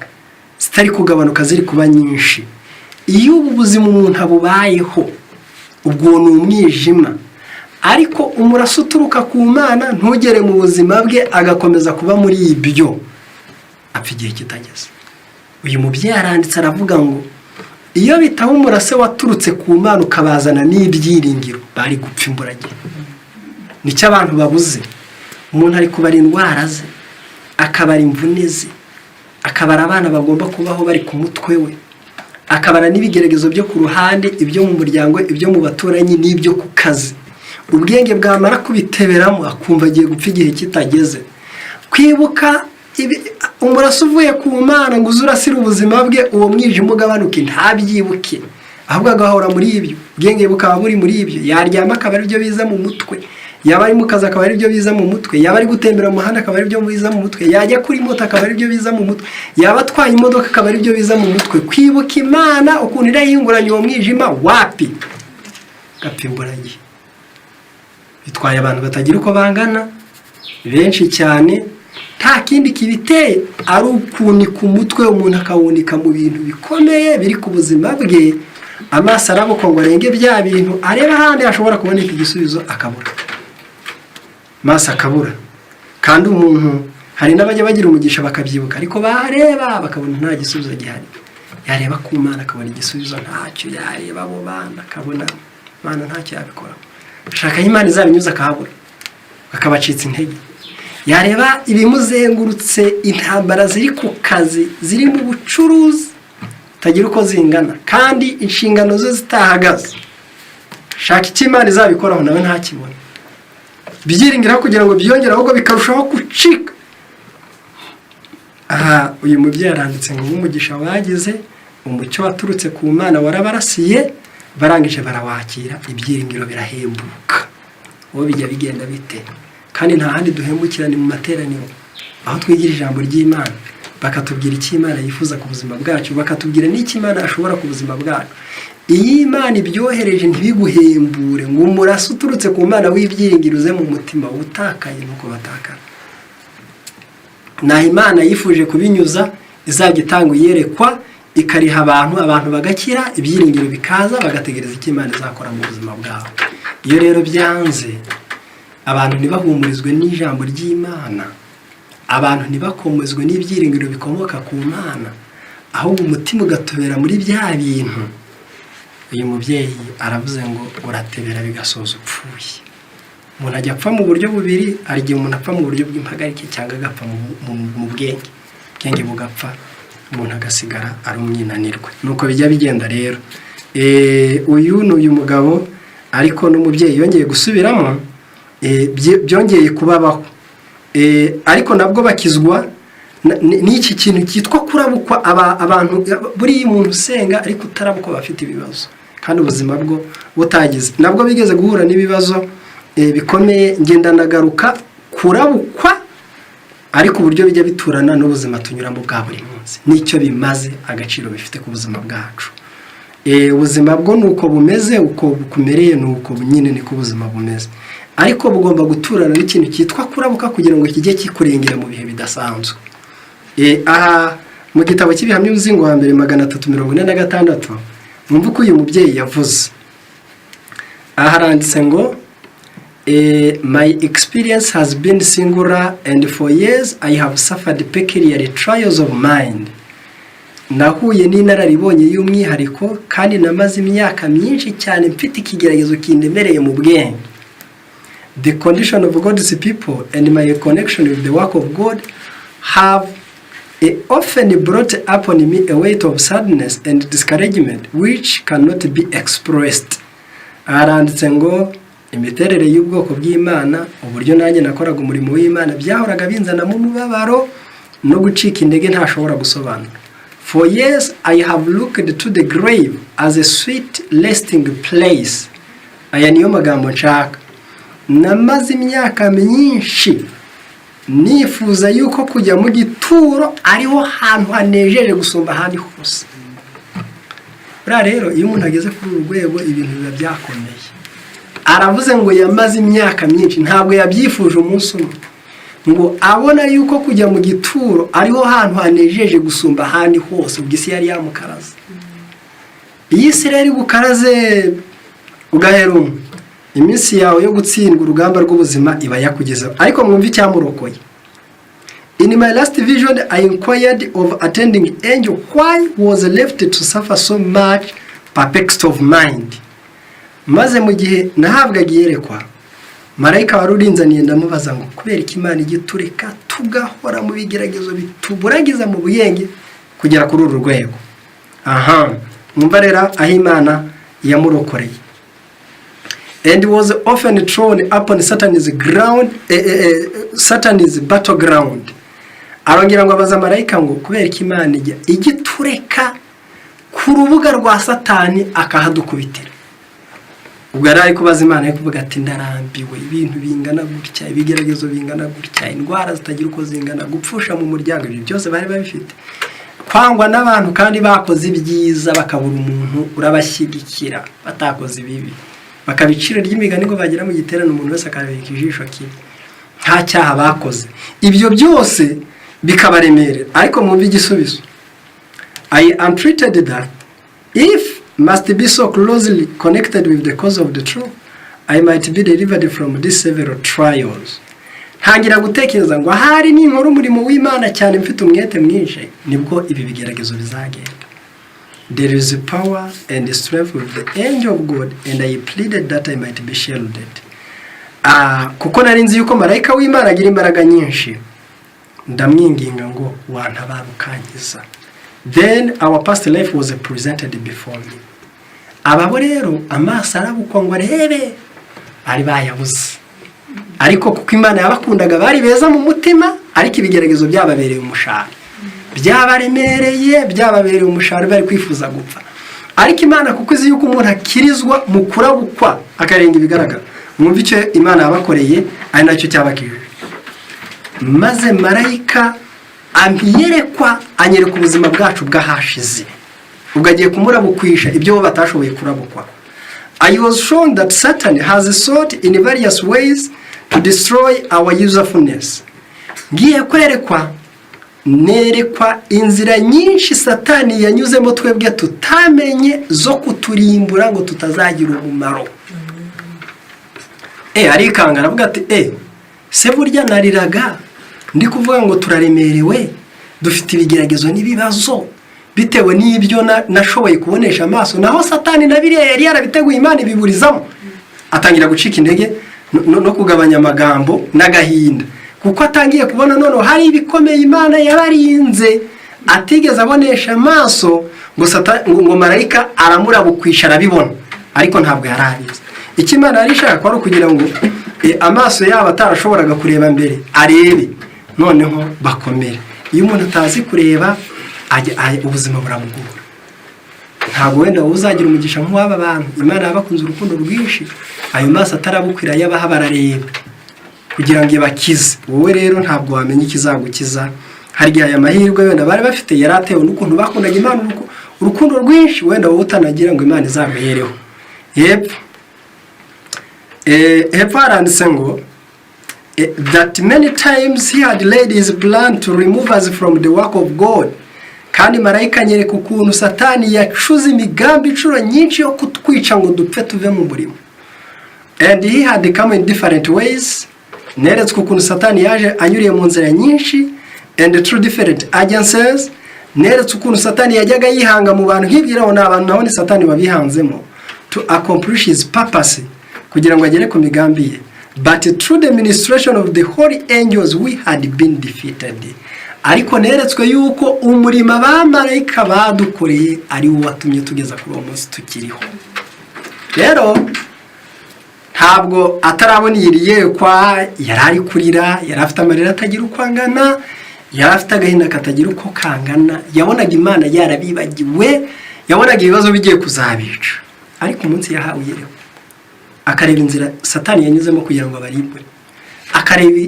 zitari kugabanuka, ziri kuba nyinshi. Iyo ubu buzima umuntu abubayeho, ubwo ni umwijima, ariko umurase uturuka ku Mana ntugere mu buzima bwe, agakomeza kuba muri ibyo, apfa igihe kitageze. Uyu mubyeyi aranditse aravuga ngo iyo bitaba umurase waturutse ku Mana ukabazana n'ibyiringiro, bari gupfa imburagihe. Nicyo abantu babuze. Umuntu ari kubara indwara ze, akabara imvune ze, akabara abana bagomba kubaho bari ku mutwe we, akabara n'ibigeragezo byo ku ruhande, ibyo mu muryango, ibyo mu baturanyi n'ibyo ku kazi. Ubwenge bwamara kubiteberamo, akumva agiye gupfa igihe kitageze. Kwibuka umurase uvuye ku Mana ngo uze urasire ubuzima bwe, uwo mwijima ugabanuke, ntabyibuke, ahubwo agahora muri ibyo. Ubwenge bukaba buri muri ibyo, yaryama akaba aribyo biza mu mutwe, yaba ari mu kazi akaba aribyo biza mu mutwe, yaba ari gutembera mu muhanda akaba aribyo biza mu mutwe, yajya kuri moto akaba aribyo biza mu mutwe, yaba atwaye imodoka akaba aribyo biza mu mutwe. Kwibuka Imana ukuntu irahinguranya uwo mwijima, wapi, gapfa imburagihe. Bitwaye abantu batagira uko bangana, benshi cyane. Nta kindi kibiteye, ari ukunika umutwe, umuntu akawunika mu bintu bikomeye biri ku buzima bwe. Amaso arabukwa ngo arenge bya bintu, arebe ahandi hashobora kuboneka igisubizo, akabura. Amaso akabura. Kandi umuntu, hari n'abajya bagira umugisha bakabyibuka, ariko bareba bakabona nta gisubizo gihari. Yareba ku Mana akabona igisubizo ntacyo, yareba abo bana akabona Imana ntacyo yabikora. Ashaka aho Imana izabinyuza akahabura, akabacitsa intege. Yareba ibimuzengurutse, intambara ziri ku kazi, ziri mu bucuruzi, zitagira uko zingana, kandi inshingano ze zitahagaze, shaka icyo Imana izabikoraho, nawe ntakibone. Byiringiraho kugira ngo byiyongere, ahubwo bikarushaho gucika. Aha uyu mubyeyi aranditse ngo umugisha wagize, umucyo waturutse ku Mana warabarasiye, barangije barawakira, ibyiringiro birahembuka. Uwo bijya bigenda bite? Kandi nta handi duhembukira, ni mu materaniro, aho twigira ijambo ry'Imana, bakatubwira icyo Imana yifuza ku buzima bwacu, bakatubwira n'icyo Imana ashobora ku buzima bwacu. Iyo Imana ibyohereje ntibiguhembure ngo umurase uturutse ku Mana w'ibyiringiro uze mu mutima utakaye, nuko batakara. Naho Imana yifuje kubinyuza, izajya itanga iyerekwa, ikariha abantu, abantu bagakira, ibyiringiro bikaza, bagategereza icyo Imana izakora mu buzima bwabo. Iyo rero byanze, abantu ntibahumurizwe n'ijambo ry'Imana, abantu ntibakomezwe n'ibyiringiro bikomoka ku Mana, ahubwo umutima ugatobera muri bya bintu, uyu mubyeyi aravuze ngo uratebera bigasoza upfuye. Umuntu ajya apfa mu buryo bubiri: hari igihe umuntu apfa mu buryo bw'impagarike, cyangwa agapfa mu bwenge, ubwenge bugapfa, umuntu agasigara ari umwinanirwe. Nuko bijya bigenda rero. Uyu ni uyu mugabo, ariko n'umubyeyi yongeye gusubiramo, byongeye kubabaho, ariko nabwo bakizwa n'iki kintu cyitwa kurabukwa. Abantu buriya, umuntu usenga ariko utarabukwa aba afite ibibazo, kandi ubuzima bwo butagize, nabwo bigeze guhura n'ibibazo bikomeye. Ngenda ndagaruka kurabukwa, ariko uburyo bijya biturana n'ubuzima tunyuramo bwa buri munsi, n'icyo bimaze, agaciro bifite ku buzima bwacu. Ubuzima bwo ni uko bumeze, uko bukumereye ni uko nyine, niko ubuzima bumeze, ariko bugomba guturana n'ikintu cyitwa kurabuka kugira ngo kijye kikurengera mu bihe bidasanzwe. Aha mu gitabo cy'Ibihamya, umuzingo wa mbere, 346, mwumve uko uyu mubyeyi yavuze. Aha haranditse ngo: "My experience has been singular, and for years I have suffered peculiar trials of mind." Nahuye n'inararibonye y'umwihariko, kandi namaze imyaka myinshi cyane mfite ikigeragezo kindemereye mu bwenge. "The condition of God's people and my connection with the work of God have often brought upon me a weight of sadness and discouragement which cannot be expressed." Haranditse ngo imiterere y'ubwoko bw'Imana, uburyo nanjye nakoraga umurimo w'Imana, byahoraga binzanamo umubabaro no gucika intege ntashobora gusobanura. "For years I have looked to the grave as a sweet resting place." Aya niyo magambo nshaka. Namaze imyaka myinshi nifuza yuko kujya mu gituro ariho hantu hanejeje gusumba ahandi hose. Buriya rero iyo umuntu ageze kuri uru rwego, ibintu biba byakomeye. Aravuze ngo yamaze imyaka myinshi, ntabwo yabyifuje umunsi umwe, ngo abona yuko kujya mu gituro ariho hantu hanejeje gusumba ahandi hose. Ubwo isi yari yamukaraze. Iyi si rero igukaraze ugahera umwe, iminsi yawe yo gutsindwa urugamba rw'ubuzima iba yakugezeho. Ariko mwumve icyamurokoye: "In my last vision I inquired of attending angel why was left to suffer so much perplexity of mind." Maze mu gihe nahabwaga iyerekwa, marayika wari urinzaniye ndamubaza ngo kubera ko Imana ijya itureka tugahora mu bigeragezo bituburagiza mu bwenge kugera kuri uru rwego. Aha mwumva rero aho Imana yamurokoreye: "And was often thrown upon Satan's ground, Satan's battleground." Arongera ngo abaza marayika ngo kubera ko Imana ijya itureka ku rubuga rwa Satani akahadukubitira. Ubwo yari ari kubaza Imana, ari kuvuga ati: "Ndarambiwe ibintu bingana gutya, ibigeragezo bingana gutya, indwara zitagira uko zingana, gupfusha mu muryango." Ibyo byose bari babifite, kwangwa n'abantu kandi bakoze ibyiza, bakabura umuntu urabashyigikira, batakoze ibibi bakaba iciro ry'imigani, ngo bagera mu giterane umuntu wese akarabika ijisho kibi, nta cyaha bakoze. Ibyo byose bikabaremerera. Ariko mwumve igisubizo: "I entreated that if must be so closely connected with the cause of the truth, I might be delivered from these several trials." Ntangira gutekereza ngo ahari ninkora umurimo w'Imana cyane mfite umwete mwinshi, nibwo ibi bigeragezo bizagenda. There is power and strength with the angel of God, and I pleaded that I might be shielded. Kuko nari nzi yuko marayika w'Imana agira imbaraga nyinshi, ndamwinginga ngo wantabara ukankiza. Then our past life was presented before me. Ababo rero amaso arabukwa ngo arebe, bari bayabuze, ariko kuko Imana yabakundaga, bari beza mu mutima, ariko ibigeragezo byababereye umushahara, byabaremereye, byababereye umushahara, bari kwifuza gupfa. Ariko Imana, kuko izi yuko umuntu akirizwa mu kurabukwa akarenga ibigaragara, mwumva icyo Imana yabakoreye, ari nacyo cyabakijije. Maze marayika amyerekwa, anyereka ubuzima bwacu bw'ahashize. Ubwo agiye kumurabukwisha ibyo bo batashoboye kurabukwa. I was shown that Satan has sought in various ways to destroy our usefulness. Ngiye kwerekwa, nerekwa inzira nyinshi Satani yanyuzemo twebwe tutamenye zo kuturimbura ngo tutazagira umumaro. Arikanga, aravuga ati: "Se burya nariraga ndi kuvuga ngo turaremerewe, dufite ibigeragezo n'ibibazo bitewe n'ibyo nashoboye kubonesha amaso, naho Satani na biriya yari yarabiteguye, Imana ibiburizamo." Atangira gucika intege no kugabanya amagambo n'agahinda, kuko atangiye kubona noneho hari ibikomeye Imana yabarinze atigeze abonesha amaso, ngo marayika aramurabukwisha arabibona, ariko ntabwo yari abizi. Icyo Imana yari ishaka ko ari ukugira ngo amaso yabo atarashoboraga kureba mbere arebe, noneho bakomere. Iyo umuntu atazi kureba, ubuzima buramugora. Ntabwo wenda wowe uzagira umugisha nk'uw'aba bantu. Imana yabakunze urukundo rwinshi, ayo maso atarabukwira yabaha barareba kugira ngo ibakize. Wowe rero ntabwo wamenya ikizagukiza. Hari igihe aya mahirwe wenda bari bafite yari atewe n'ukuntu bakundaga Imana urukundo rwinshi, wenda wowe utanagira ngo Imana izaguhereho. Hepfo haranditse ngo that many times he had laid his plan to remove us from the work of God. Kandi marayika anyereka ukuntu Satani yacuze imigambi inshuro nyinshi yo kutwica ngo dupfe tuve mu murimo. And he had come in different ways. Neretswe ukuntu Satani yaje anyuriye mu nzira nyinshi, and through different agencies. Neretse ukuntu Satani yajyaga yihanga mu bantu, nkibwira ngo ni abantu, naho ni Satani wabihanzemo, to accomplish his purpose, kugira ngo agere ku migambi ye. But through the ministration of the holy angels we had been defeated. Ariko neretswe yuko umurimo abamarayika badukoreye ari wo watumye tugeza kuri uwo munsi tukiriho. Rero ntabwo atarabona iyi yerekwa yari ari kurira, yari afite amarira atagira uko angana, yari afite agahinda katagira uko kangana. Yabonaga Imana yarabibagiwe, yabonaga ibibazo bigiye kuzabica. Ariko umunsi yahawe iyerekwa, akareba inzira Satani yanyuzemo kugira ngo abarimbure, akareba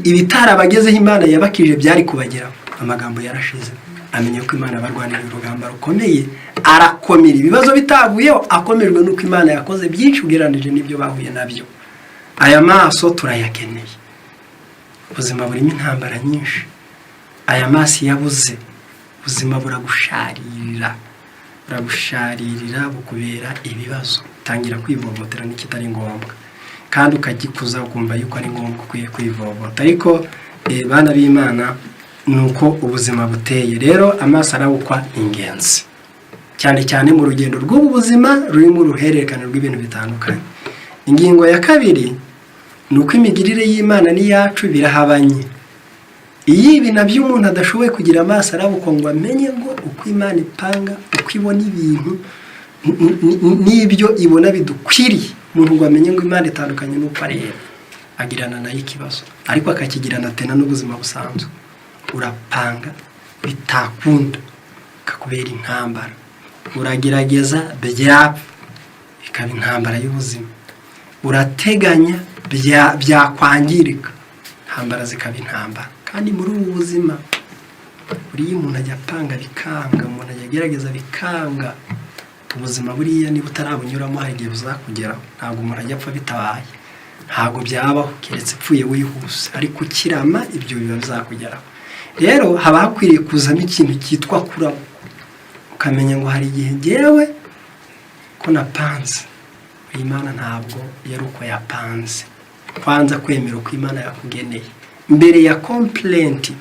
ibitarabagezeho Imana yabakije byari kubageraho, amagambo yarashize, amenya ko Imana barwanira urugamba rukomeye, arakomera. Ibibazo bitavuyeho, akomejwe n'uko Imana yakoze byinshi ugereranije n'ibyo bahuye nabyo. Aya maso turayakeneye. Ubuzima burimo intambara nyinshi. Aya maso iyo abuze, ubuzima buragusharirira, buragusharirira, bukubera ibibazo, utangira kwivovotera n'ikitari ngombwa, kandi ukagikuza ukumva yuko ari ngombwa, ukwiye kwivovota. Ariko bana b'Imana, ni uko ubuzima buteye. Rero amaso arabukwa ni ingenzi cyane cyane mu rugendo rw'ubu buzima rurimo uruhererekane rw'ibintu bitandukanye. Ingingo ya kabiri ni uko imigirire y'Imana n'iyacu birahabanye. Iyo ibi nabyo umuntu adashoboye kugira amaso arabukwa ngo amenye ngo uko Imana ipanga, uko ibona ibintu n'ibyo ibona bidukwiriye, umuntu ngo amenye ngo Imana itandukanye n'uko areba, agirana nayo ikibazo, ariko akakigirana tena n'ubuzima busanzwe. Urapanga bitakunda, bikakubera intambara, uragerageza byapfa, bikaba intambara y'ubuzima, urateganya byakwangirika, intambara zikaba intambara. Kandi muri ubu buzima buriya umuntu ajya apanga bikanga, umuntu ajya agerageza bikanga. Ubuzima buriya niba utarabunyuramo, hari igihe buzakugeraho. Ntabwo umuntu ajya apfa bitabaye, ntabwo byabaho keretse upfuye wihuse, ariko ukirama ibyo biba bizakugeraho. Rero haba hakwiriye kuzamo ikintu cyitwa kuraba, ukamenya ngo hari igihe ngewe Ko napanze, Imana ntabwo yari uko yapanze. Kwanza kwemera uko Imana yakugeneye mbere ya complaint,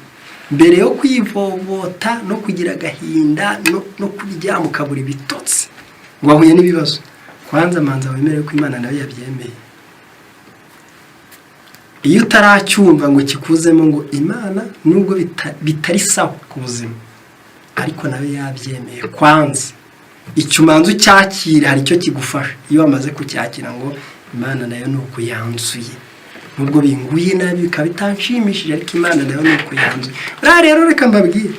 mbere yo kwivovota no kugira agahinda no kuryama ukabura ibitotsi ngo wahuye n'ibibazo, kwanza manza wemere ko Imana nayo yabyemeye. Iyo utaracyumva ngo kikuzemo ngo Imana nubwo bitari sawa ku buzima, ariko nayo yabyemeye, kwanza icyo umanza ucyakira, hari icyo kigufasha. Iyo wamaze kucyakira ngo Imana nayo ni uko yanzuye, nubwo binguye nabi bikaba bitanshimishije, ariko Imana nayo ni uko yanzuye. Buriya rero reka mbabwire,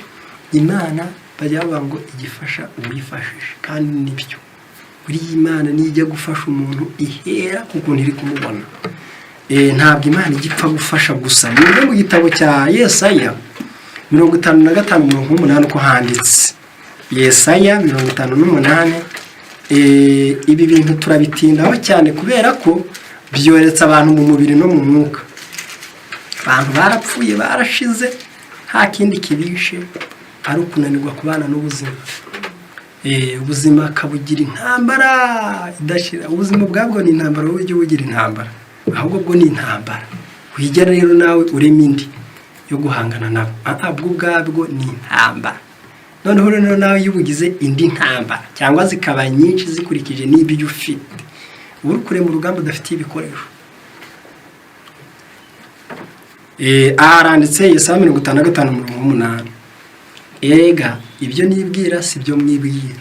Imana bajya bavuga ngo igifasha uwifashije, kandi nibyo. Buriya Imana niyo ijya gufasha umuntu, ihera ku kuntu iri kumubona. Ntabwo Imana ijya ipfa gufasha gusa. Mwumve mu gitabo cya Yesaya 55 umurongo w'umunani uko handitse. Yesaya 58. Ibi bintu turabitindaho cyane kubera ko byoretse abantu mu mubiri no mu mwuka. Abantu barapfuye, barashize, nta kindi kibishe ari ukunanirwa kubana n'ubuzima. Ubuzima kabugira intambara idashira. Ubuzima ubwabwo ni intambara, wowe ujye ubugira intambara, ahubwo bwo ni intambara. Wigera rero nawe urema indi yo guhangana nabo. Aha bwo ubwabwo ni intambara. Noneho rero nawe iyo ubugize indi ntambara, cyangwa zikaba nyinshi zikurikije n'ibyo ufite, uba uri kurema urugamba udafitiye ibikoresho. Aha haranditse Yesaya 55 umurongo w'umunani: "Ega ibyo nibwira si byo mwibwira."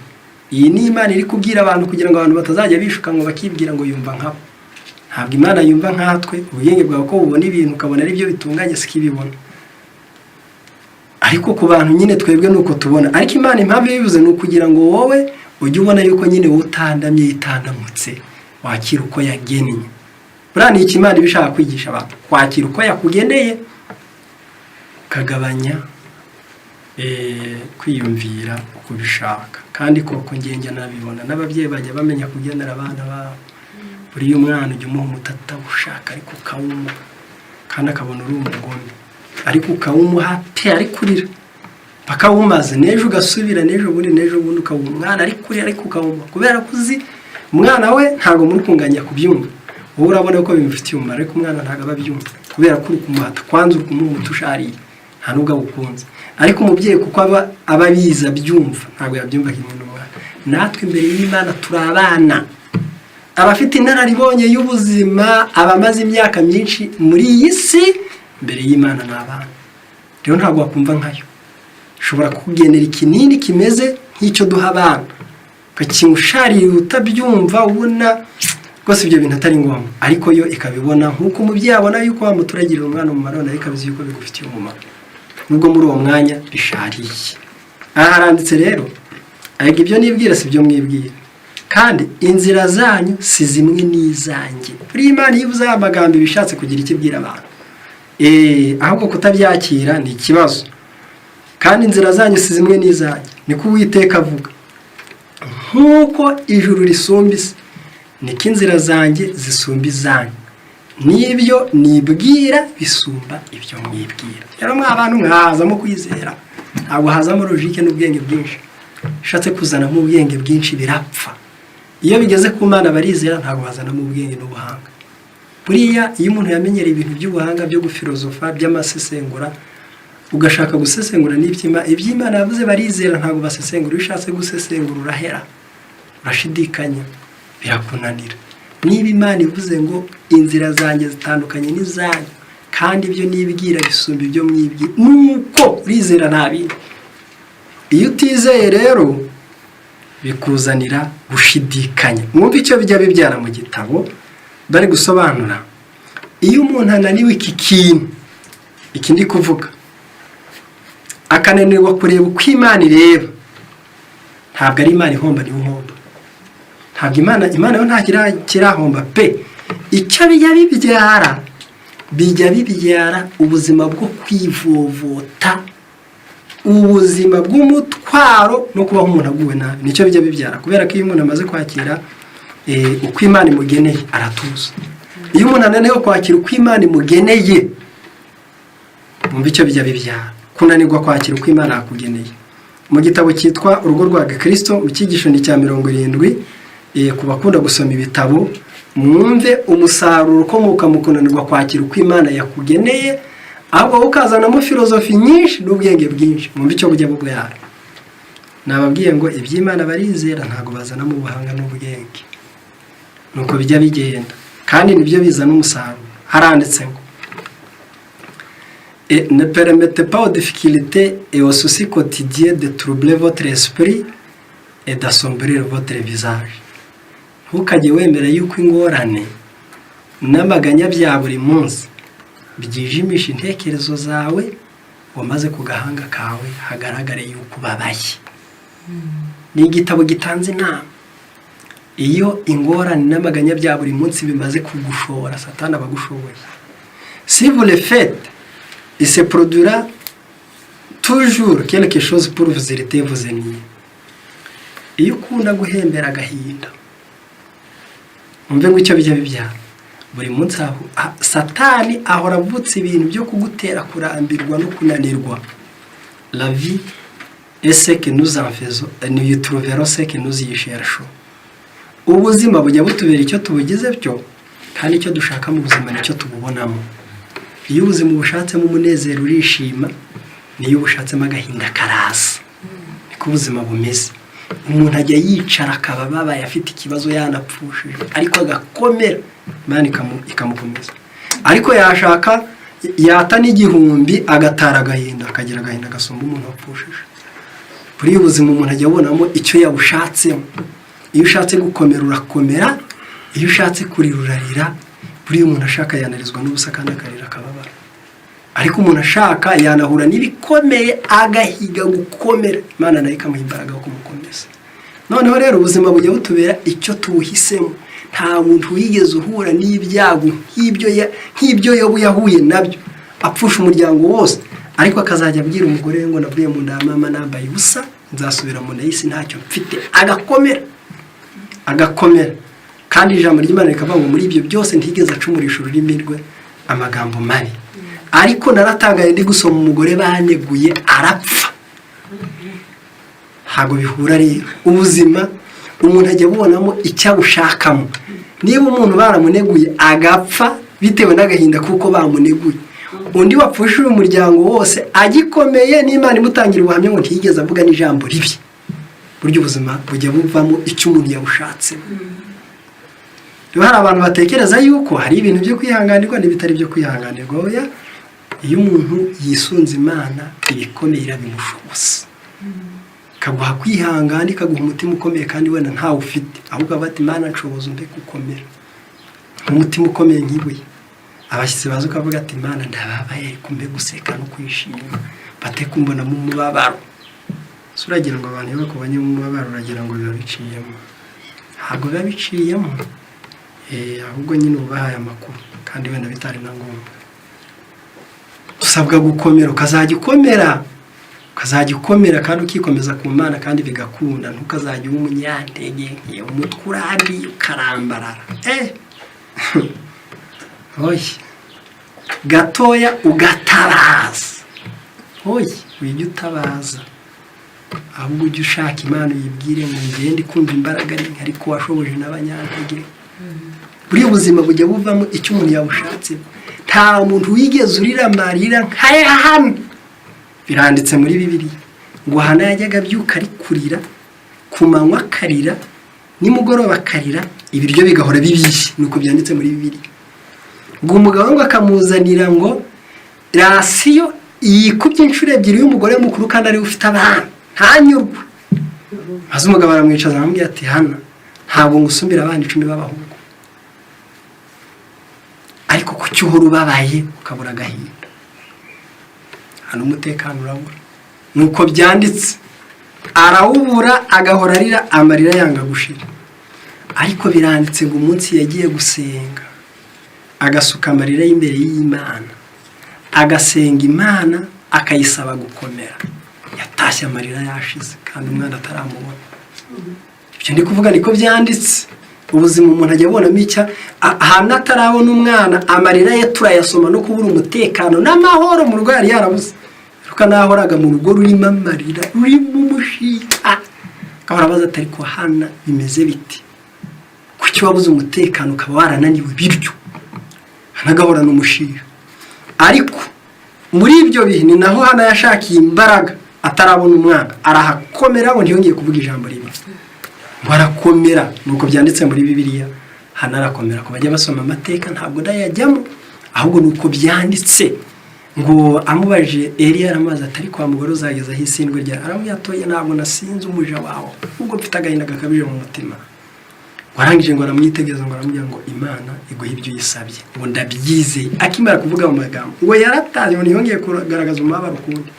Iyi ni Imana iri kubwira abantu kugira ngo abantu batazajya bishuka ngo bakibwira ngo yumva nkabo. Ntabwo Imana yumva nkatwe. Ubwenge bwawe ko bubona ibintu ukabona ari byo bitunganye, siko ibibona. Ariko ku bantu nyine twebwe ni uko tubona. Ariko Imana impamvu ibivuze ni ukugira ngo wowe ujye ubona yuko nyine wowe utandamye, itandamutse, wakira uko yagennye. Buriya ni iki Imana iba ishaka kwigisha abantu? Kwakira uko yakugeneye, ukagabanya kwiyumvira uko ubishaka. Kandi koko ngenge nabibona, n'ababyeyi bajya bamenya kugenera abana babo. Buriya umwana ujya umuha umuti atawushaka, ariko ukawumuha, kandi akabona uri umugome, ariko ukawumuha pe, ari kurira bakawumaze, n'ejo ugasubira, n'ejo bundi, n'ejo bundi, ukawuha umwana ari kurira, ariko ukawumuha kubera ko uzi umwana we ntabwo muri kunganya kubyumva. Wowe urabona ko bimufitiye umumaro, ariko umwana ntabwo aba abyumva kubera ko uri kumuhata. Kwanza uri kumuha umuti ushariye, nta nubwo awukunze, ariko umubyeyi kuko aba abizi, abyumva, ntabwo yabyumva kimwe n'umwana. Natwe imbere y'Imana turi abana. Abafite inararibonye y'ubuzima, abamaze imyaka myinshi muri iyi si, imbere y'Imana ni abana. Rero ntabwo wakumva nkayo. Ushobora kugenera ikinini kimeze nk'icyo duha abana, ukakinywa usharira, utabyumva, ubona rwose ibyo bintu atari ngombwa, ariko yo ikabibona nk'uko umubyeyi abona yuko wamuturagirira umwana umumaro, nayo ikabizi yuko bigufitiye umumaro nubwo muri uwo mwanya bishariye. Aha haranditse rero: "Ariko ibyo nibwira si byo mwibwira, kandi inzira zanyu si zimwe n'izanjye." Buriya Imana iyo ivuze aya magambo iba ishatse kugira icyo ibwira abantu, ahubwo kutabyakira ni ikibazo. "Kandi inzira zanyu si zimwe n'izanjye, niko Uwiteka avuga. Nk'uko ijuru risumba isi, niko inzira zanjye zisumba izanyu, n'ibyo nibwira bisumba ibyo mwibwira." Rero mwa bantu mwahazamo kwizera, ntabwo hazamo logique n'ubwenge bwinshi. Ushatse kuzanamo ubwenge bwinshi birapfa. Iyo bigeze ku Mana barizera, ntabwo bazanamo ubwenge n'ubuhanga. Buriya iyo umuntu yamenyereye ibintu by'ubuhanga, byo gufilozofa, by'amasesengura, ugashaka gusesengura iby'Imana yavuze, barizera, ntabwo basesengura. Iyo ushatse gusesengura urahera, urashidikanya, birakunanira. Niba Imana ivuze ngo "inzira zanjye zitandukanye n'izanyu, kandi ibyo nibwira bisumba ibyo mwibwira", nuko urizera, nta bindi. Iyo utizeye rero bikuzanira gushidikanya. Mwumve icyo bijya bibyara mu gitabo bari gusobanura. Iyo umuntu ananiwe iki kintu, iki ndi kuvuga, akananirwa kureba uko Imana ireba, ntabwo ari Imana ihomba, niwe uhomba. Ntabwo Imana yo nta kirahomba pe. Icyo bijya bibyara, bijya bibyara ubuzima bwo kwivovota, ubuzima bw'umutwaro no kubaho umuntu aguwe nabi. Nicyo bijya bibyara, kubera ko iyo umuntu amaze kwakira uko Imana imugeneye aratuza. Iyo umuntu ananiwe kwakira uko Imana imugeneye, mwumva icyo bijya bibyara, kunanirwa kwakira uko Imana yakugeneye. Mu gitabo cyitwa Urugo rwa Gikirisito, mu cyigisho ni cya 70. Ku bakunda gusoma ibitabo, mwumve umusaruro ukomoka mu kunanirwa kwakira uko Imana yakugeneye, ahubwo wowe ukazanamo philosophie nyinshi n'ubwenge bwinshi. Mwumve icyo bujya bubyara. Nababwiye ngo iby'Imana barizera, ntabwo bazanamo ubuhanga n'ubwenge. Nuko bijya bigenda, kandi nibyo bizana umusaruro. Haranditse ngo: "Et ne permettez pas aux difficultés et aux soucis quotidiens de troubler votre esprit et d'assombrir votre visage." Ntukajye wemera yuko ingorane n'amaganya bya buri munsi byijimisha intekerezo zawe, wamaze ku gahanga kawe hagaragare yuko ubabaye. Ni igitabo gitanze inama. Iyo ingorane n'amaganya bya buri munsi bimaze kugushora, Satani aba agushoboye. "Si vous le faites, il se produira toujours quelque chose pour vous irriter, vous ennuyer." Iyo ukunda guhembera agahinda, umve ngo icyo bijya bibyara. Buri munsi Satani ahora avutse ibintu byo kugutera kurambirwa no kunanirwa. "La vie est ce que nous en faisons, nous y trouverons ce que nous y cherchons." Ubuzima bujya butubera icyo tubugize byo, kandi icyo dushaka mu buzima nicyo tububonamo. Iyo ubuzima ubushatsemo umunezero, urishima; niyo ubushatsemo agahinda, karaza. Niko ubuzima bumeze. Umuntu ajya yicara akaba ababaye, afite ikibazo, yanapfushije, ariko agakomera, Imana ikamukomeza. Ariko yashaka yata n'igihumbi, agatara agahinda, akagira agahinda gasumba umuntu wapfushije. Buriya ubuzima umuntu ajya abonamo icyo yabushatsemo. Iyo ushatse gukomera, urakomera; iyo ushatse kurira, urarira. Buriya umuntu ashaka yanarizwa n'ubusa kandi akarira akababara, ariko umuntu ashaka yanahura n'ibikomeye agahiga gukomera, Imana nayo ikamuha imbaraga yo kumukomeza. Noneho rero ubuzima bujya butubera icyo tubuhisemo. Nta muntu wigeze uhura n'ibyago nk'ibyo Yobu yahuye nabyo, apfusha umuryango wose, ariko akazajya abwira umugore we ngo: "Navuye mu nda ya mama nambaye ubusa, nzasubira mu nda y'isi ntacyo mfite." Agakomera, agakomera, kandi ijambo ry'Imana rikavuga ngo muri ibyo byose ntigeze acumurisha ururimi rwe amagambo mabi. Ariko naratangaye ndi gusoma umugore baneguye arapfa. Ntabwo bihura rero. Ubuzima umuntu ajya abubonamo icyo abushakamo. Niba umuntu baramuneguye agapfa bitewe n'agahinda kuko bamuneguye, undi wapfushije umuryango wose agikomeye, n'Imana imutangira ubuhamya ngo ntiyigeze avuga n'ijambo ribi. Burya ubuzima bujya buvamo icyo umuntu yabushatsemo. Rero hari abantu batekereza yuko hari ibintu byo kwihanganirwa n'ibitari byo kwihanganirwa. Oya, iyo umuntu yisunze Imana, ibikomeye irabimushoboza, ikaguha kwihangana, ikaguha umutima ukomeye kandi wenda ntawe ufite. Ahubwo aba ati: "Imana, nshoboza umbe gukomera, umutima ukomeye nk'ibuye." Abashyitsi baza, ukavuga ati: "Imana, ndababaye, ariko mbe guseka no kwishima, bate kumbonamo umubabaro." Si uragira ngo abantu iyo bakubonyemo umubabaro, uragira ngo biba biciyemo? Ntabwo biba biciyemo. Ahubwo nyine ubahaye amakuru kandi wenda bitari na ngombwa. Usabwa gukomera, ukazajya ukomera, ukazajya ukomera kandi ukikomeza ku Mana, kandi bigakunda. Ntukazajya uba umunyantege nke, umutwe urambiye ukarambarara, oya, gatoya ugatabaza. Oya, ujye utabaza, ahubwo ujye ushaka Imana, uyibwire ngo: "Ngende kumva imbaraga ari nke, ariko washoboje n'abanyantege." Buriya ubuzima bujya buvamo icyo umuntu yabushatse. Nta muntu wigeze urira amarira nk'aya hano. Biranditse muri Bibiliya ngo Hana yajyaga abyuka ari kurira, ku manywa akarira, nimugoroba akarira, ibiryo bigahora bibishye. Nuko byanditse muri Bibiliya, ngo umugabo ngo akamuzanira ngo ration yikubye inshuro ebyiri y'umugore mukuru, kandi ariwe ufite abana, ntanyurwe. Maze umugabo aramwicaza, aramubwira ati: "Hana, ntabwo ngusumbira abana 10 b'abahungu, ariko kuki uhora ubabaye ukabura agahinda hano? Umutekano urabura." Nuko byanditse, arawubura, agahora arira, amarira yanga gushira. Ariko biranditse ngo umunsi yagiye gusenga, agasuka amarira y'imbere y'Imana, agasenga Imana, akayisaba gukomera, yatashye amarira yashize kandi umwana ataramubona. Ibyo ndi kuvuga niko byanditse. Ubuzima umuntu ajya abonamo icya ahantu atarabona umwana, amarira ye turayasoma, no kubura umutekano n'amahoro mu rugo yari yarabuze. Ruka nahoraga mu rugo rurimo amarira, rurimo umushiha, akahora abaza ati: "Ariko Hana, bimeze biti?" Kuki wabuze umutekano, ukaba warananiwe biryo? Hanagahorana umushiha. Ariko muri ibyo bihe ni naho Hana yashakiye imbaraga atarabona umwana, arahakomera ngo ntiyongeye kuvuga ijambo rimwe, ngo arakomera. Nuko byanditse muri Bibiliya, Hana arakomera. Ku bajya basoma amateka, ntabwo ndayajyamo, ahubwo ni uko byanditse. Ngo amubajije, Eliya aramubaza ati: "Ariko wa mugore, uzageza aho isindwe rya?" Aramubwira atoye: "Ntabwo nasinze umuja wawe, ubwo mfite agahinda gakabije mu mutima." Warangije ngo aramwitegereza, ngo aramubwira ngo: "Imana iguhe ibyo uyisabye," ngo: "Ndabyizeye." Akimara kuvuga mu magambo, ngo yarataye, ngo ntiyongeye kugaragaza umubabaro ukundi.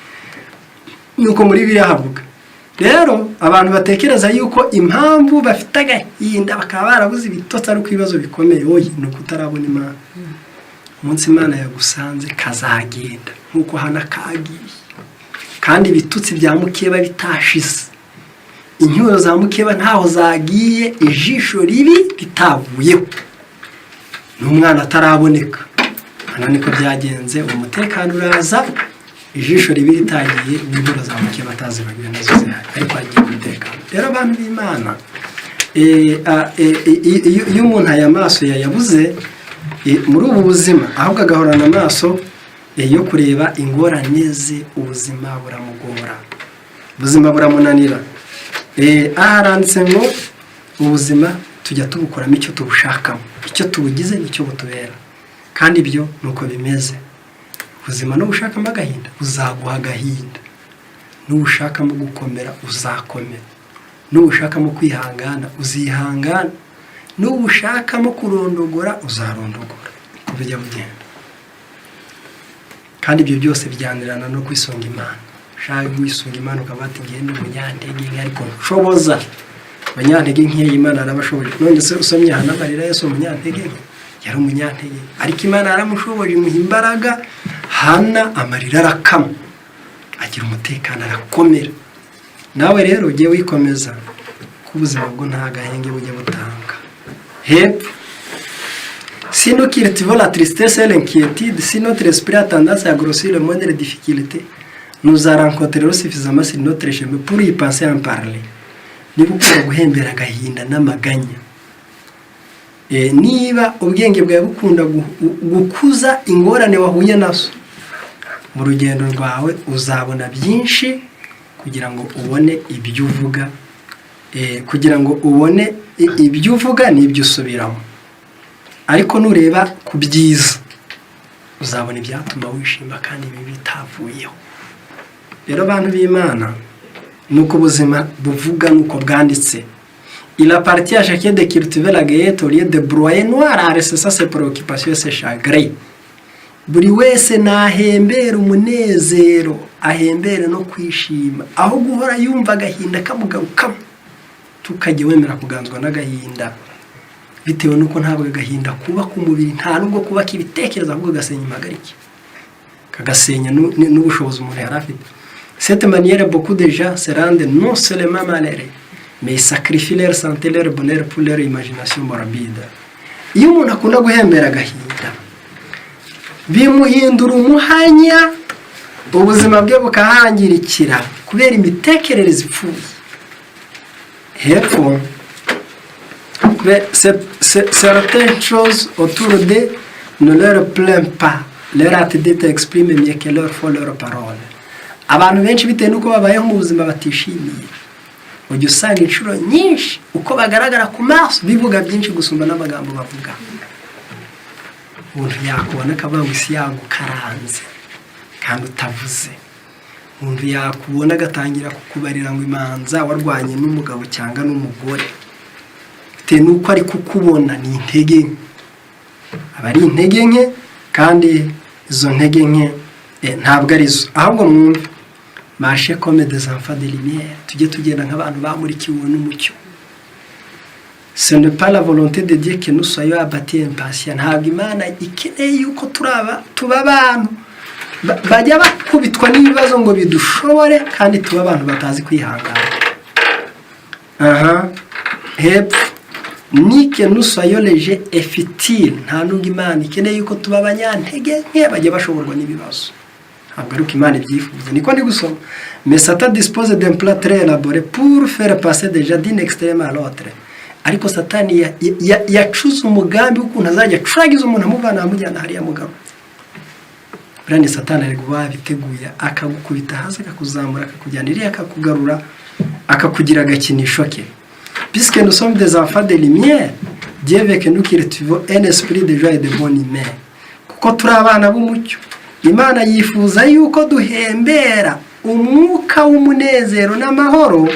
Nuko muri biriya havuga. Rero abantu batekereza yuko impamvu bafite agahinda, bakaba barabuze ibitotsi, ari uko ibibazo bikomeye, oya, ni uko utarabona Imana. Umunsi Imana yagusanze, kazagenda nk'uko Hana kagiye, kandi ibitutsi bya mukeba bitashize, incyuro za mukeba ntaho zagiye, ijisho ribi ritavuyeho, n'umwana ataraboneka. Hano niko byagenze, uwo mutekano uraza ijisho ribi ritagiye, n'incyuro za mukeba atazibagiwe, nazo zihari, ariko hagiye umutekano. Rero abantu b'Imana, iyo umuntu aya maso yayabuze muri ubu buzima, ahubwo agahorana amaso yo kureba ingorane ze, ubuzima buramugora, ubuzima buramunanira. Aha haranditse ngo ubuzima tujya tubukoramo icyo tubushakamo, icyo tubugize nicyo butubera. Kandi ibyo ni uko bimeze. Ubuzima nubushakamo agahinda, buzaguha agahinda; nubushakamo gukomera, uzakomera; nubushakamo kwihangana, uzihangana; nubushakamo kurondogora, uzarondogora. Uko bijya bugenda. Kandi ibyo byose bijyanirana no kwisunga Imana. Ushaka kwisunga Imana, ukaba ati: "Ngende umunyantege nke, ariko nshoboza." Abanyantege nkeya Imana arabashoboje. None se usomye ahantu amarira, Yesu umunyantege nke, yari umunyantege, ariko Imana yaramushoboje, imuha imbaraga. Hana amarira arakama, agira umutekano, arakomera. Nawe rero ujye wikomeza, ko ubuzima bwo nta gahenge bujya butanga. Hepfo: Si nous cultivons la tristesse et l'inquiétude, si notre esprit a tendance à grossir le moindre difficulté, nous en rencontrerons suffisamment sur notre chemin pour y penser, en parler. Niba ukunda guhembera agahinda n'amaganya, niba ubwenge bwawe bukunda gukuza ingorane wahuye nazo mu rugendo rwawe, uzabona byinshi kugira ngo ubone ibyo uvuga, kugira ngo ubone ibyo uvuga n'ibyo usubiramo. Ariko nureba ku byiza, uzabona ibyatuma wishima, kandi ibi bitavuyeho. Rero abantu b'Imana, ni uko ubuzima buvuga, ni uko bwanditse: "Il appartient à chacun de cultiver la gaieté au lieu de broyer noir en ressassant ses préoccupations et ses chagrins." Buri wese nahembere umunezero, ahembere no kwishima, aho guhora yumva agahinda kamugarukamo. Tukajya wemera kuganzwa n'agahinda, bitewe n'uko ntabwo agahinda kubaka umubiri, nta nubwo kubaka ibitekerezo, ahubwo gasenya impagarike, kagasenya n'ubushobozi umuntu yari afite. "Cette manière, beaucoup de gens se rendent non seulement malheureux, mais ils sacrifient leur santé, leur bonheur pour leur imagination morbide." Iyo umuntu akunda guhembera agahinda, bimuhindura umuhanya, ubuzima bwe bukahangirikira kubera imitekerereze ipfuye. Hepfo: "Certaines choses autour d'eux ne leur plaît pas. Leur attitude exprime mieux que leur font leurs paroles." Abantu benshi, bitewe n'uko babayeho mu buzima batishimiye, ujya usanga inshuro nyinshi uko bagaragara ku maso bivuga byinshi gusumba n'amagambo bavuga. Umuntu yakubona akavuga ngo isi yagukaranze kandi utavuze. Umuntu yakubona agatangira kukubarira ngo imanza warwanye n'umugabo cyangwa n'umugore, bitewe n'uko ari kukubona. Ni intege nke, aba ari intege nke, kandi izo ntege nke ntabwo ari zo. Ahubwo mwumve: "Marchez comme des enfants de lumière." Tujye tugenda nk'abantu bamurikiwe n'umucyo. "Ce n'est pas la volonté de Dieu que nous soyons abattus et impatients." Ntabwo Imana ikeneye yuko turaba tuba abantu bajya bakubitwa n'ibibazo ngo bidushobore, kandi tuba abantu batazi kwihangana. Aha hepfo: "Ni que nous soyons légers et futiles." Nta nubwo Imana ikeneye yuko tuba abanyantege nke bajya bashoborwa n'ibibazo. Ntabwo ari uko Imana ibyifuza, niko ndi gusoma. "Mais Satan dispose d'un plan très élaboré pour faire passer déjà d'un extrême à l'autre." Ariko Satani yacuze umugambi w'ukuntu azajya acuragiza umuntu, amuvana, amujyana hariya mugabo. Buriya ni Satani ari kuba yabiteguye, akagukubita hasi, akakuzamura, akakujyana iriya, akakugarura, akakugira agakinisho ke. Puisque nous sommes des enfants de lumière, Dieu veut que nous cultivons un esprit de joie et de bonne humeur. Kuko turi abana b'umucyo, Imana yifuza yuko duhembera umwuka w'umunezero n'amahoro,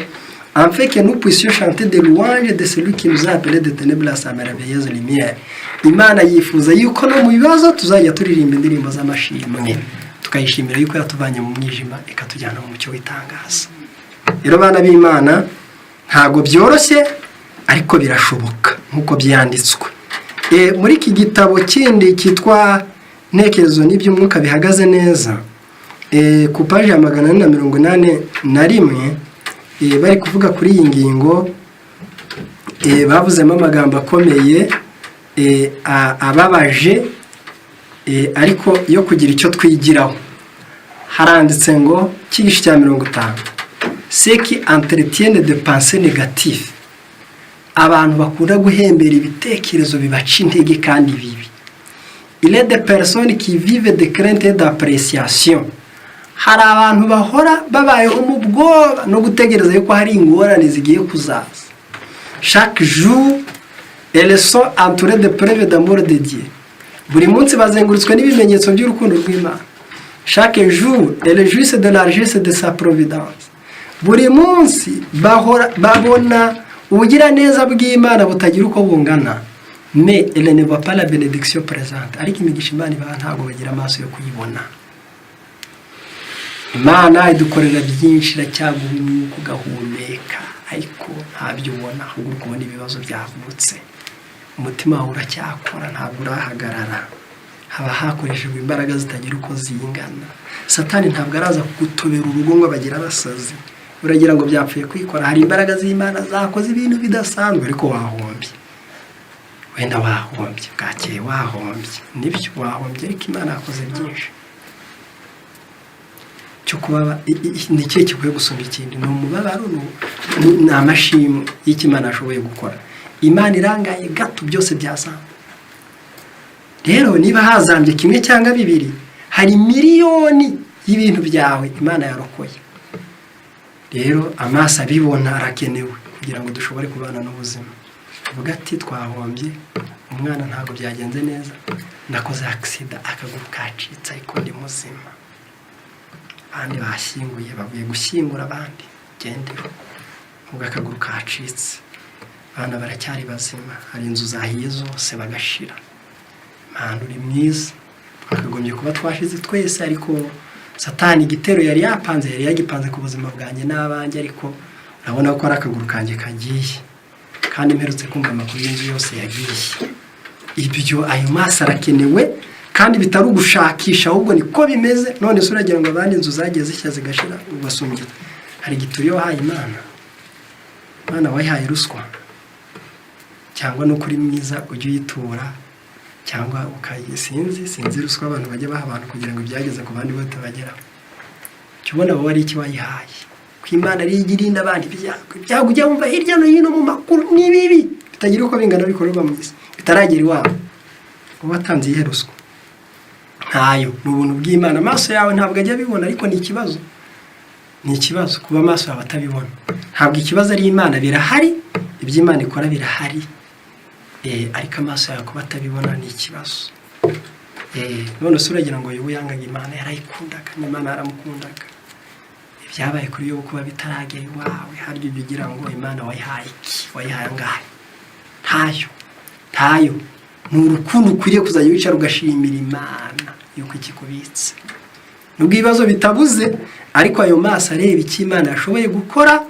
afin que nous puissions chanter des louanges de celui qui nous a appelés de ténèbres à sa merveilleuse lumière. Imana yifuza yuko no mu bibazo tuzajya turirimba indirimbo z'amashimwe, tukayishimira yuko yatuvanye mu mwijima ikatujyana mu mucyo w'itangaza. Rero bana b'Imana, ntabwo byoroshye ariko birashoboka nk'uko byanditswe. Muri iki gitabo kindi cyitwa Intekerezo n'iby'Umwuka bihagaze neza, ku paji ya 481, bari kuvuga kuri iyi ngingo, bavuzemo amagambo akomeye, ababaje, ariko yo kugira icyo twigiraho. Haranditse ngo cyigisho cya 50: "Ceux qui entretiennent des pensées négatives", abantu bakunda guhembera ibitekerezo bibaca intege kandi bibi. "Il est des personnes qui vivent de crainte et d'appréhension." Hari abantu bahora babayeho mu bwoba no gutegereza yuko hari ingorane zigiye kuzaza. "Chaque jour, elles sont entourées de preuves d'amour de Dieu." Buri munsi bazengurutswe n'ibimenyetso by'urukundo rw'Imana. "Chaque jour, elles jouissent de la richesse de sa providence." Buri munsi bahora babona ubugiraneza bw'Imana butagira uko bungana. "Mais elles ne voient pas la bénédiction présente." Ariko imigisha Imana ibaha ntabwo bagira amaso yo kuyibona. Imana idukorera byinshi, iracyaguha umwuka ugahumeka, ariko ntabyo ubona, ahubwo uri kubona ibibazo byavutse. Umutima wawe uracyakora, ntabwo urahagarara. Haba hakoreshejwe imbaraga zitagira uko zingana. Satani ntabwo araza kugutobera urugo ngo bagire abasazi. Uragira ngo byapfuye kwikora. Hari imbaraga z'Imana zakoze ibintu bidasanzwe, ariko wahombye. Wenda wahombye bwakeye, wahombye, nibyo wahombye, ariko Imana yakoze byinshi cyo kubaba. Ni ikihe gikwiye gusumba ikindi? Ni umubabaro, ni amashimwe y'icyo Imana yashoboye gukora? Imana irangaye gato, byose byazamba. Rero niba hazambye kimwe cyangwa bibiri, hari miliyoni y'ibintu byawe Imana yarokoye. Rero amaso abibona arakenewe kugira ngo dushobore kubana n'ubuzima. Uvuga ati: "Twahombye umwana, ntabwo byagenze neza, nakoze accident, akaguru kacitse, ariko ndi muzima. Abandi bashyinguye, bavuye gushyingura abandi, gendeho ubwo akaguru kacitse, abana baracyari bazima. Hari inzu zahiye zose bagashira. Mana, uri mwiza. Twakagombye kuba twashize twese, ariko Satani igitero yari yapanze, yari yagipanze ku buzima bwanjye n'abanjye, ariko urabona ko ari akaguru kanjye kagiye, kandi mperutse kumva amakuru y'inzu yose yagiye." Ibyo, ayo maso arakenewe, kandi bitari ugushakisha, ahubwo niko bimeze. None se uragira ngo abandi inzu zagiye zishya zigashira ubasumbye? Hari igituriyo wahaye Imana? Imana wayihaye ruswa? Cyangwa nuko uri mwiza ujye uyitura, cyangwa ukayi, sinzi ruswa abantu bajya baha abantu kugira ngo ibyageze ku bandi bose bageraho. Jya ubona wowe ari iki wayihaye, ko Imana ariyo ijya irinda abandi ibyago? Ibyago ujya wumva hirya no hino mu makuru ni bibi bitagira uko bingana bikorerwa mu isi bitaragera iwabo, uba watanze iyihe ruswa? Ntayo. Ni ubuntu bw'Imana. Amaso yawe ntabwo ajya abibona, ariko ni ikibazo, ni ikibazo kuba amaso yawe atabibona. Ntabwo ikibazo ari Imana, birahari, ibyo Imana ikora birahari, ariko amaso yawe kuba atabibona ni ikibazo. None se uragira ngo Yobu yangaga Imana? Yarayikundaga, n'Imana yaramukundaga. Ibyabaye kuri Yobu kuba bitaragera iwawe, harya ujya ugira ngo Imana wayihaye iki? Wayihaye angahe? Ntayo, ntayo. Ni urukundo ukwiriye kuzajya wicara ugashimira Imana yuko ikikubitse, nubwo ibibazo bitabuze. Ariko ayo maso areba icyo Imana yashoboye gukora,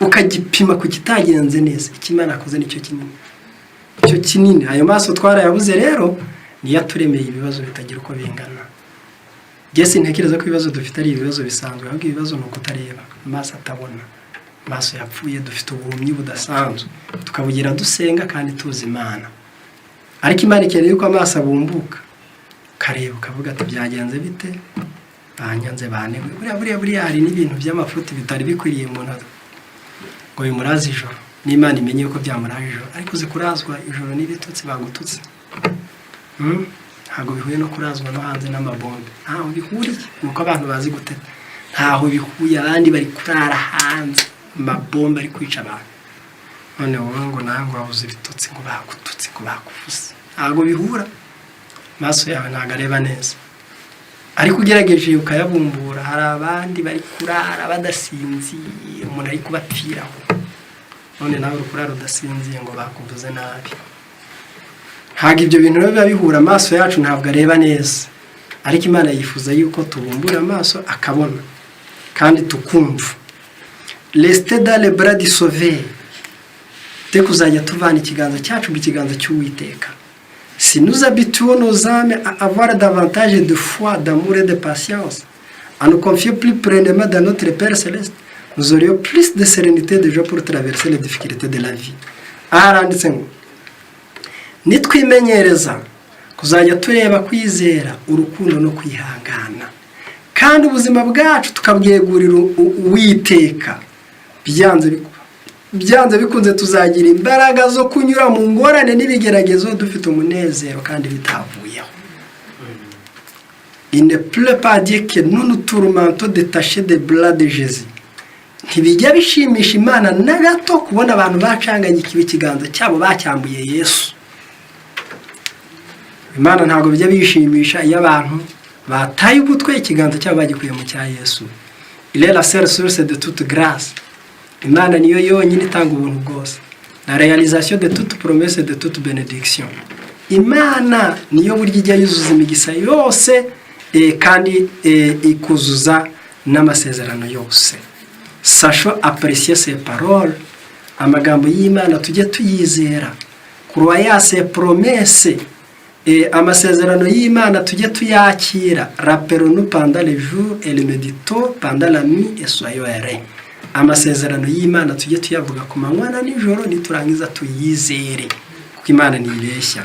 ukagipima ku kitagenze neza. Icyo Imana yakoze nicyo kinini, icyo kinini. Ayo maso twarayabuze rero, niyo aturemeye ibibazo bitagira uko bingana. Njye sintekereza ko ibibazo dufite ari ibibazo bisanzwe, ahubwo ibibazo ni ukutareba, amaso atabona, amaso yapfuye. Dufite ubuhumyi budasanzwe, tukabugira dusenga kandi tuzi Imana, ariko Imana ikeneye yuko amaso abumbuka, ukareba, ukavuga ati: "Byagenze bite? Banyanze, banewe." Buriya hari n'ibintu by'amafuti bitari bikwiriye umuntu ngo bimuraze ijoro. N'Imana imenye ko byamuraje ijoro. Ariko uzi kurazwa ijoro n'ibitutsi bagututse? Ntabwo bihuye no kurazwa no hanze n'amabombe. Ntaho bihuriye. Ni uko abantu bazi guteta. Ntaho bihuye. Abandi bari kurara hanze, amabombe ari kwica abantu, none wowe ngo nawe ngo wabuze ibitotsi, ngo bagututse, ngo bakuvuze. Ntabwo bihura. Amaso yawe ntabwo areba neza, ariko ugerageje ukayabumbura, hari abandi bari kurara badasinziye, umuntu ari kubapfiraho, none nawe uri kurara udasinziye ngo bakuvuze nabi. Ntabwo ibyo bintu rero biba bihura. Amaso yacu ntabwo areba neza, ariko Imana yifuza yuko tubumbura amaso akabona kandi tukumva. Restez dans les bras du Sauveur, te kuzajya tuvana ikiganza cyacu mu kiganza cy'Uwiteka. Si nous habituons nos âmes à avoir davantage de foi, d'amour et de patience, à nous confier plus pleinement dans notre Père céleste, nous aurions plus de sérénité de joie pour traverser les difficultés de la vie. Aha haranditse ngo nitwimenyereza kuzajya tureba kwizera, urukundo no kwihangana, kandi ubuzima bwacu tukabwegurira Uwiteka, byanze bikunze tuzagira imbaraga zo kunyura mu ngorane n'ibigeragezo dufite umunezero kandi bitavuyeho. Il ne plaît pas à Dieu que nous nous tourmentons détachés des bras de Jésus. Ntibijya bishimisha Imana na gato kubona abantu bacanganyikiwe, ikiganza cyabo bacyambuye Yesu. Imana ntabwo bijya bishimisha iyo abantu bataye ugutwe, ikiganza cyabo bagikuye mu cya Yesu. Il est la seule source de toute grâce. Imana niyo yonyine itanga ubuntu bwose, la réalisation de toute promesse, de toute bénédiction. Imana niyo buryo ijya yuzuza imigisha yose, kandi ikuzuza n'amasezerano yose. Sachons apprécier ses paroles. Amagambo y'Imana tujye tuyizera. Croyons ses promesses. Amasezerano y'Imana tujye tuyakira. Rappelons-nous pendant le jour et le méditons pendant la nuit et soyons heureux. Amasezerano y'Imana tujye tuyavuga ku manywa na nijoro, niturangiza tuyizere, kuko Imana ntibeshya.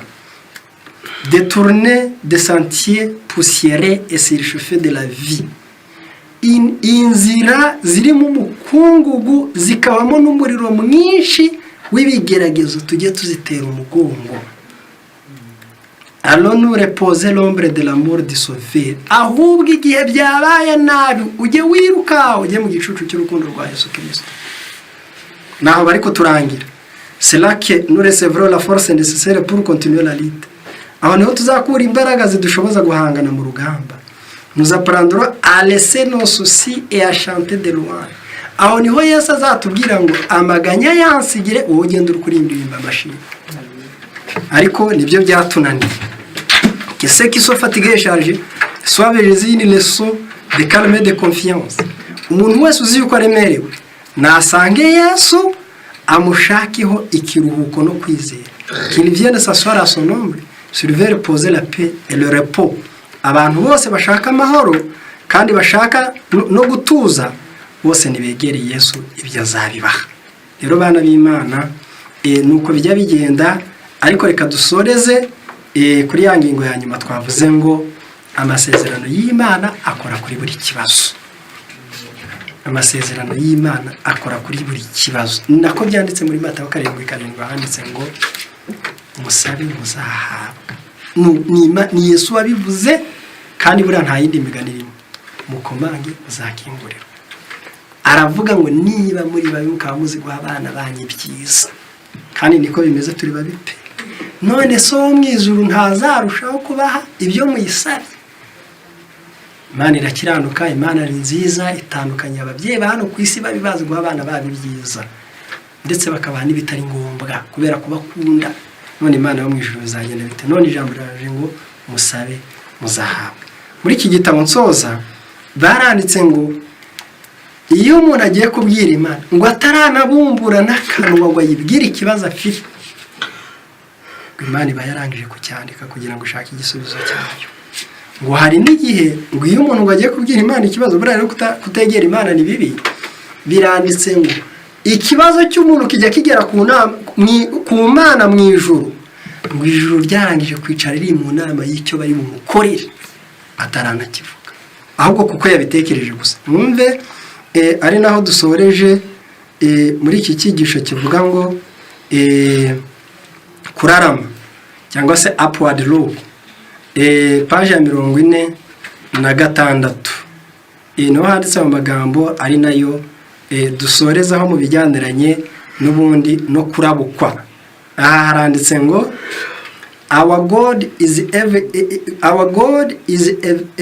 Détourner des sentiers poussiéreux et surchauffés de la vie. Inzira zirimo umukungugu zikabamo n'umuriro mwinshi w'ibigeragezo tujye tuzitera umugongo. Allons nous reposer à l'ombre de l'amour du Sauveur. Ahubwo igihe byabaye nabi, ujye wiruka ujye mu gicucu cy'urukundo rwa Yesu Kirisito, naho bari kuturangira. C'est là que nous recevrons la force nécessaire pour continuer la lutte. Aho niho tuzakura imbaraga zidushoboza guhangana mu rugamba. Nous apprendrons à laisser nos soucis et à chanter des louanges. Aho niho Yesu azatubwira ngo amaganya yansigire, wowe ugenda uri kuririmba amashimwe. Ariko nibyo byatunaniye. Que ceux qui sont fatigués et chargés reçoivent Jésus une leçon de calme et de confiance. Umuntu wese uzi yuko aremerewe nasange Yesu, amushakeho ikiruhuko no kwizera. Qu'il vienne s'asseoir à son ombre, sur reposer la paix et le repos. Abantu bose bashaka amahoro kandi bashaka no gutuza, bose nibegere Yesu, ibyo azabibaha. Rero bana b'Imana, nuko bijya bigenda. Ariko reka dusoreze kuri ya ngingo ya nyuma twavuze ngo amasezerano y'Imana akora kuri buri kibazo. Amasezerano y'Imana akora kuri buri kibazo. Ni nako byanditse muri Matayo 7:7, handitse ngo musabe muzahabwa. Ni Yesu wabivuze, kandi buriya nta yindi migani irimo. Mukomange muzakingurirwa. Aravuga ngo niba muri babi mukaba muzi guha abana banyu ibyiza, kandi niko bimeze, turi babi pe, none so wo mu ijuru ntazarushaho kubaha ibyo muyisabye? Imana irakiranuka, Imana ni nziza, itandukanye ababyeyi ba hano ku isi babi bazi guha abana babo ibyiza, ndetse bakabaha n'ibitari ngombwa kubera kubakunda. None Imana yo mu ijuru bizagenda bite? None ijambo riraje ngo musabe muzahabwa. Muri iki gitabo nsoza baranditse ngo iyo umuntu agiye kubwira Imana, ngo ataranabumbura n'akanwa ngo ayibwire ikibazo afite, ngo Imana iba yarangije kucyandika kugira ngo ishake igisubizo cyayo. Ngo hari n'igihe ngo iyo umuntu ngo agiye kubwira Imana ikibazo, buriya rero kutegera Imana ni bibi. Biranditse ngo ikibazo cy'umuntu kijya kigera ku Mana mu ijuru, ngo ijuru ryarangije kwicara riri mu nama y'icyo bari bumukorere ataranakivuga, ahubwo kuko yabitekereje gusa. Mwumve, ari naho dusoreje. muri iki cyigisho kivuga ngo kurarama cyangwa se upward look, paji ya 46, niho handitse mu magambo ari nayo dusorezaho mu bijyaniranye n'ubundi no kurabukwa. Aha haranditse ngo Our God is a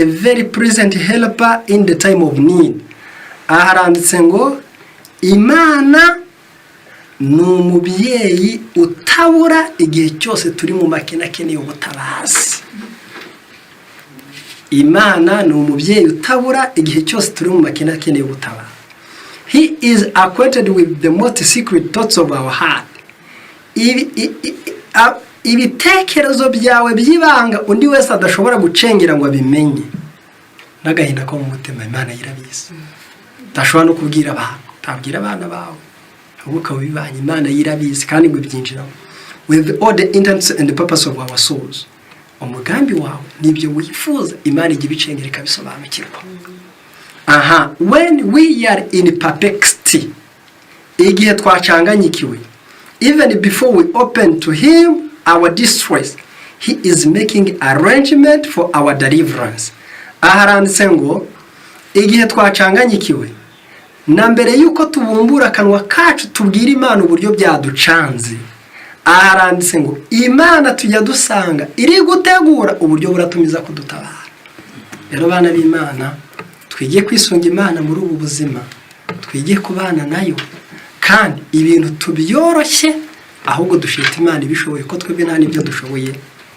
very present helper in the time of need." Aha haranditse ngo Imana ni umubyeyi utabura igihe cyose turi mu makene akeneye ubutabazi. Imana ni umubyeyi utabura igihe cyose turi mu makene akeneye ubutabazi. "He is acquainted with the most secret thoughts of our heart." Ibitekerezo byawe by'ibanga undi wese adashobora gucengera ngo abimenye, n'agahinda ko mu mutima, Imana irabizi. Udashobora no kubwira abantu, utabwira abana bawe, ahubwo ukaba ubibanye, Imana irabizi kandi ngo ibyinjiramo. "With all the intents and the purpose of our souls." Umugambi wawe n'ibyo wifuza, Imana ijya ibicengera ikabisobanukirwa. Aha, "When we are in perplexity," igihe twacanganyikiwe, "even before we open to him our distress, he is making arrangement for our deliverance." Aha haranditse ngo igihe twacanganyikiwe, na mbere y'uko tubumbura akanwa kacu tubwira Imana uburyo byaducanze, aha haranditse ngo Imana tujya dusanga iri gutegura uburyo buratumiza kudutabara. Rero bana b'Imana, twige kwisunga Imana muri ubu buzima, twige kubana nayo, kandi ibintu tubyoroshye, ahubwo dushita Imana ibishoboye, ko twebwe nta n'ibyo dushoboye.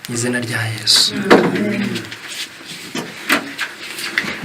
Mu izina rya Yesu.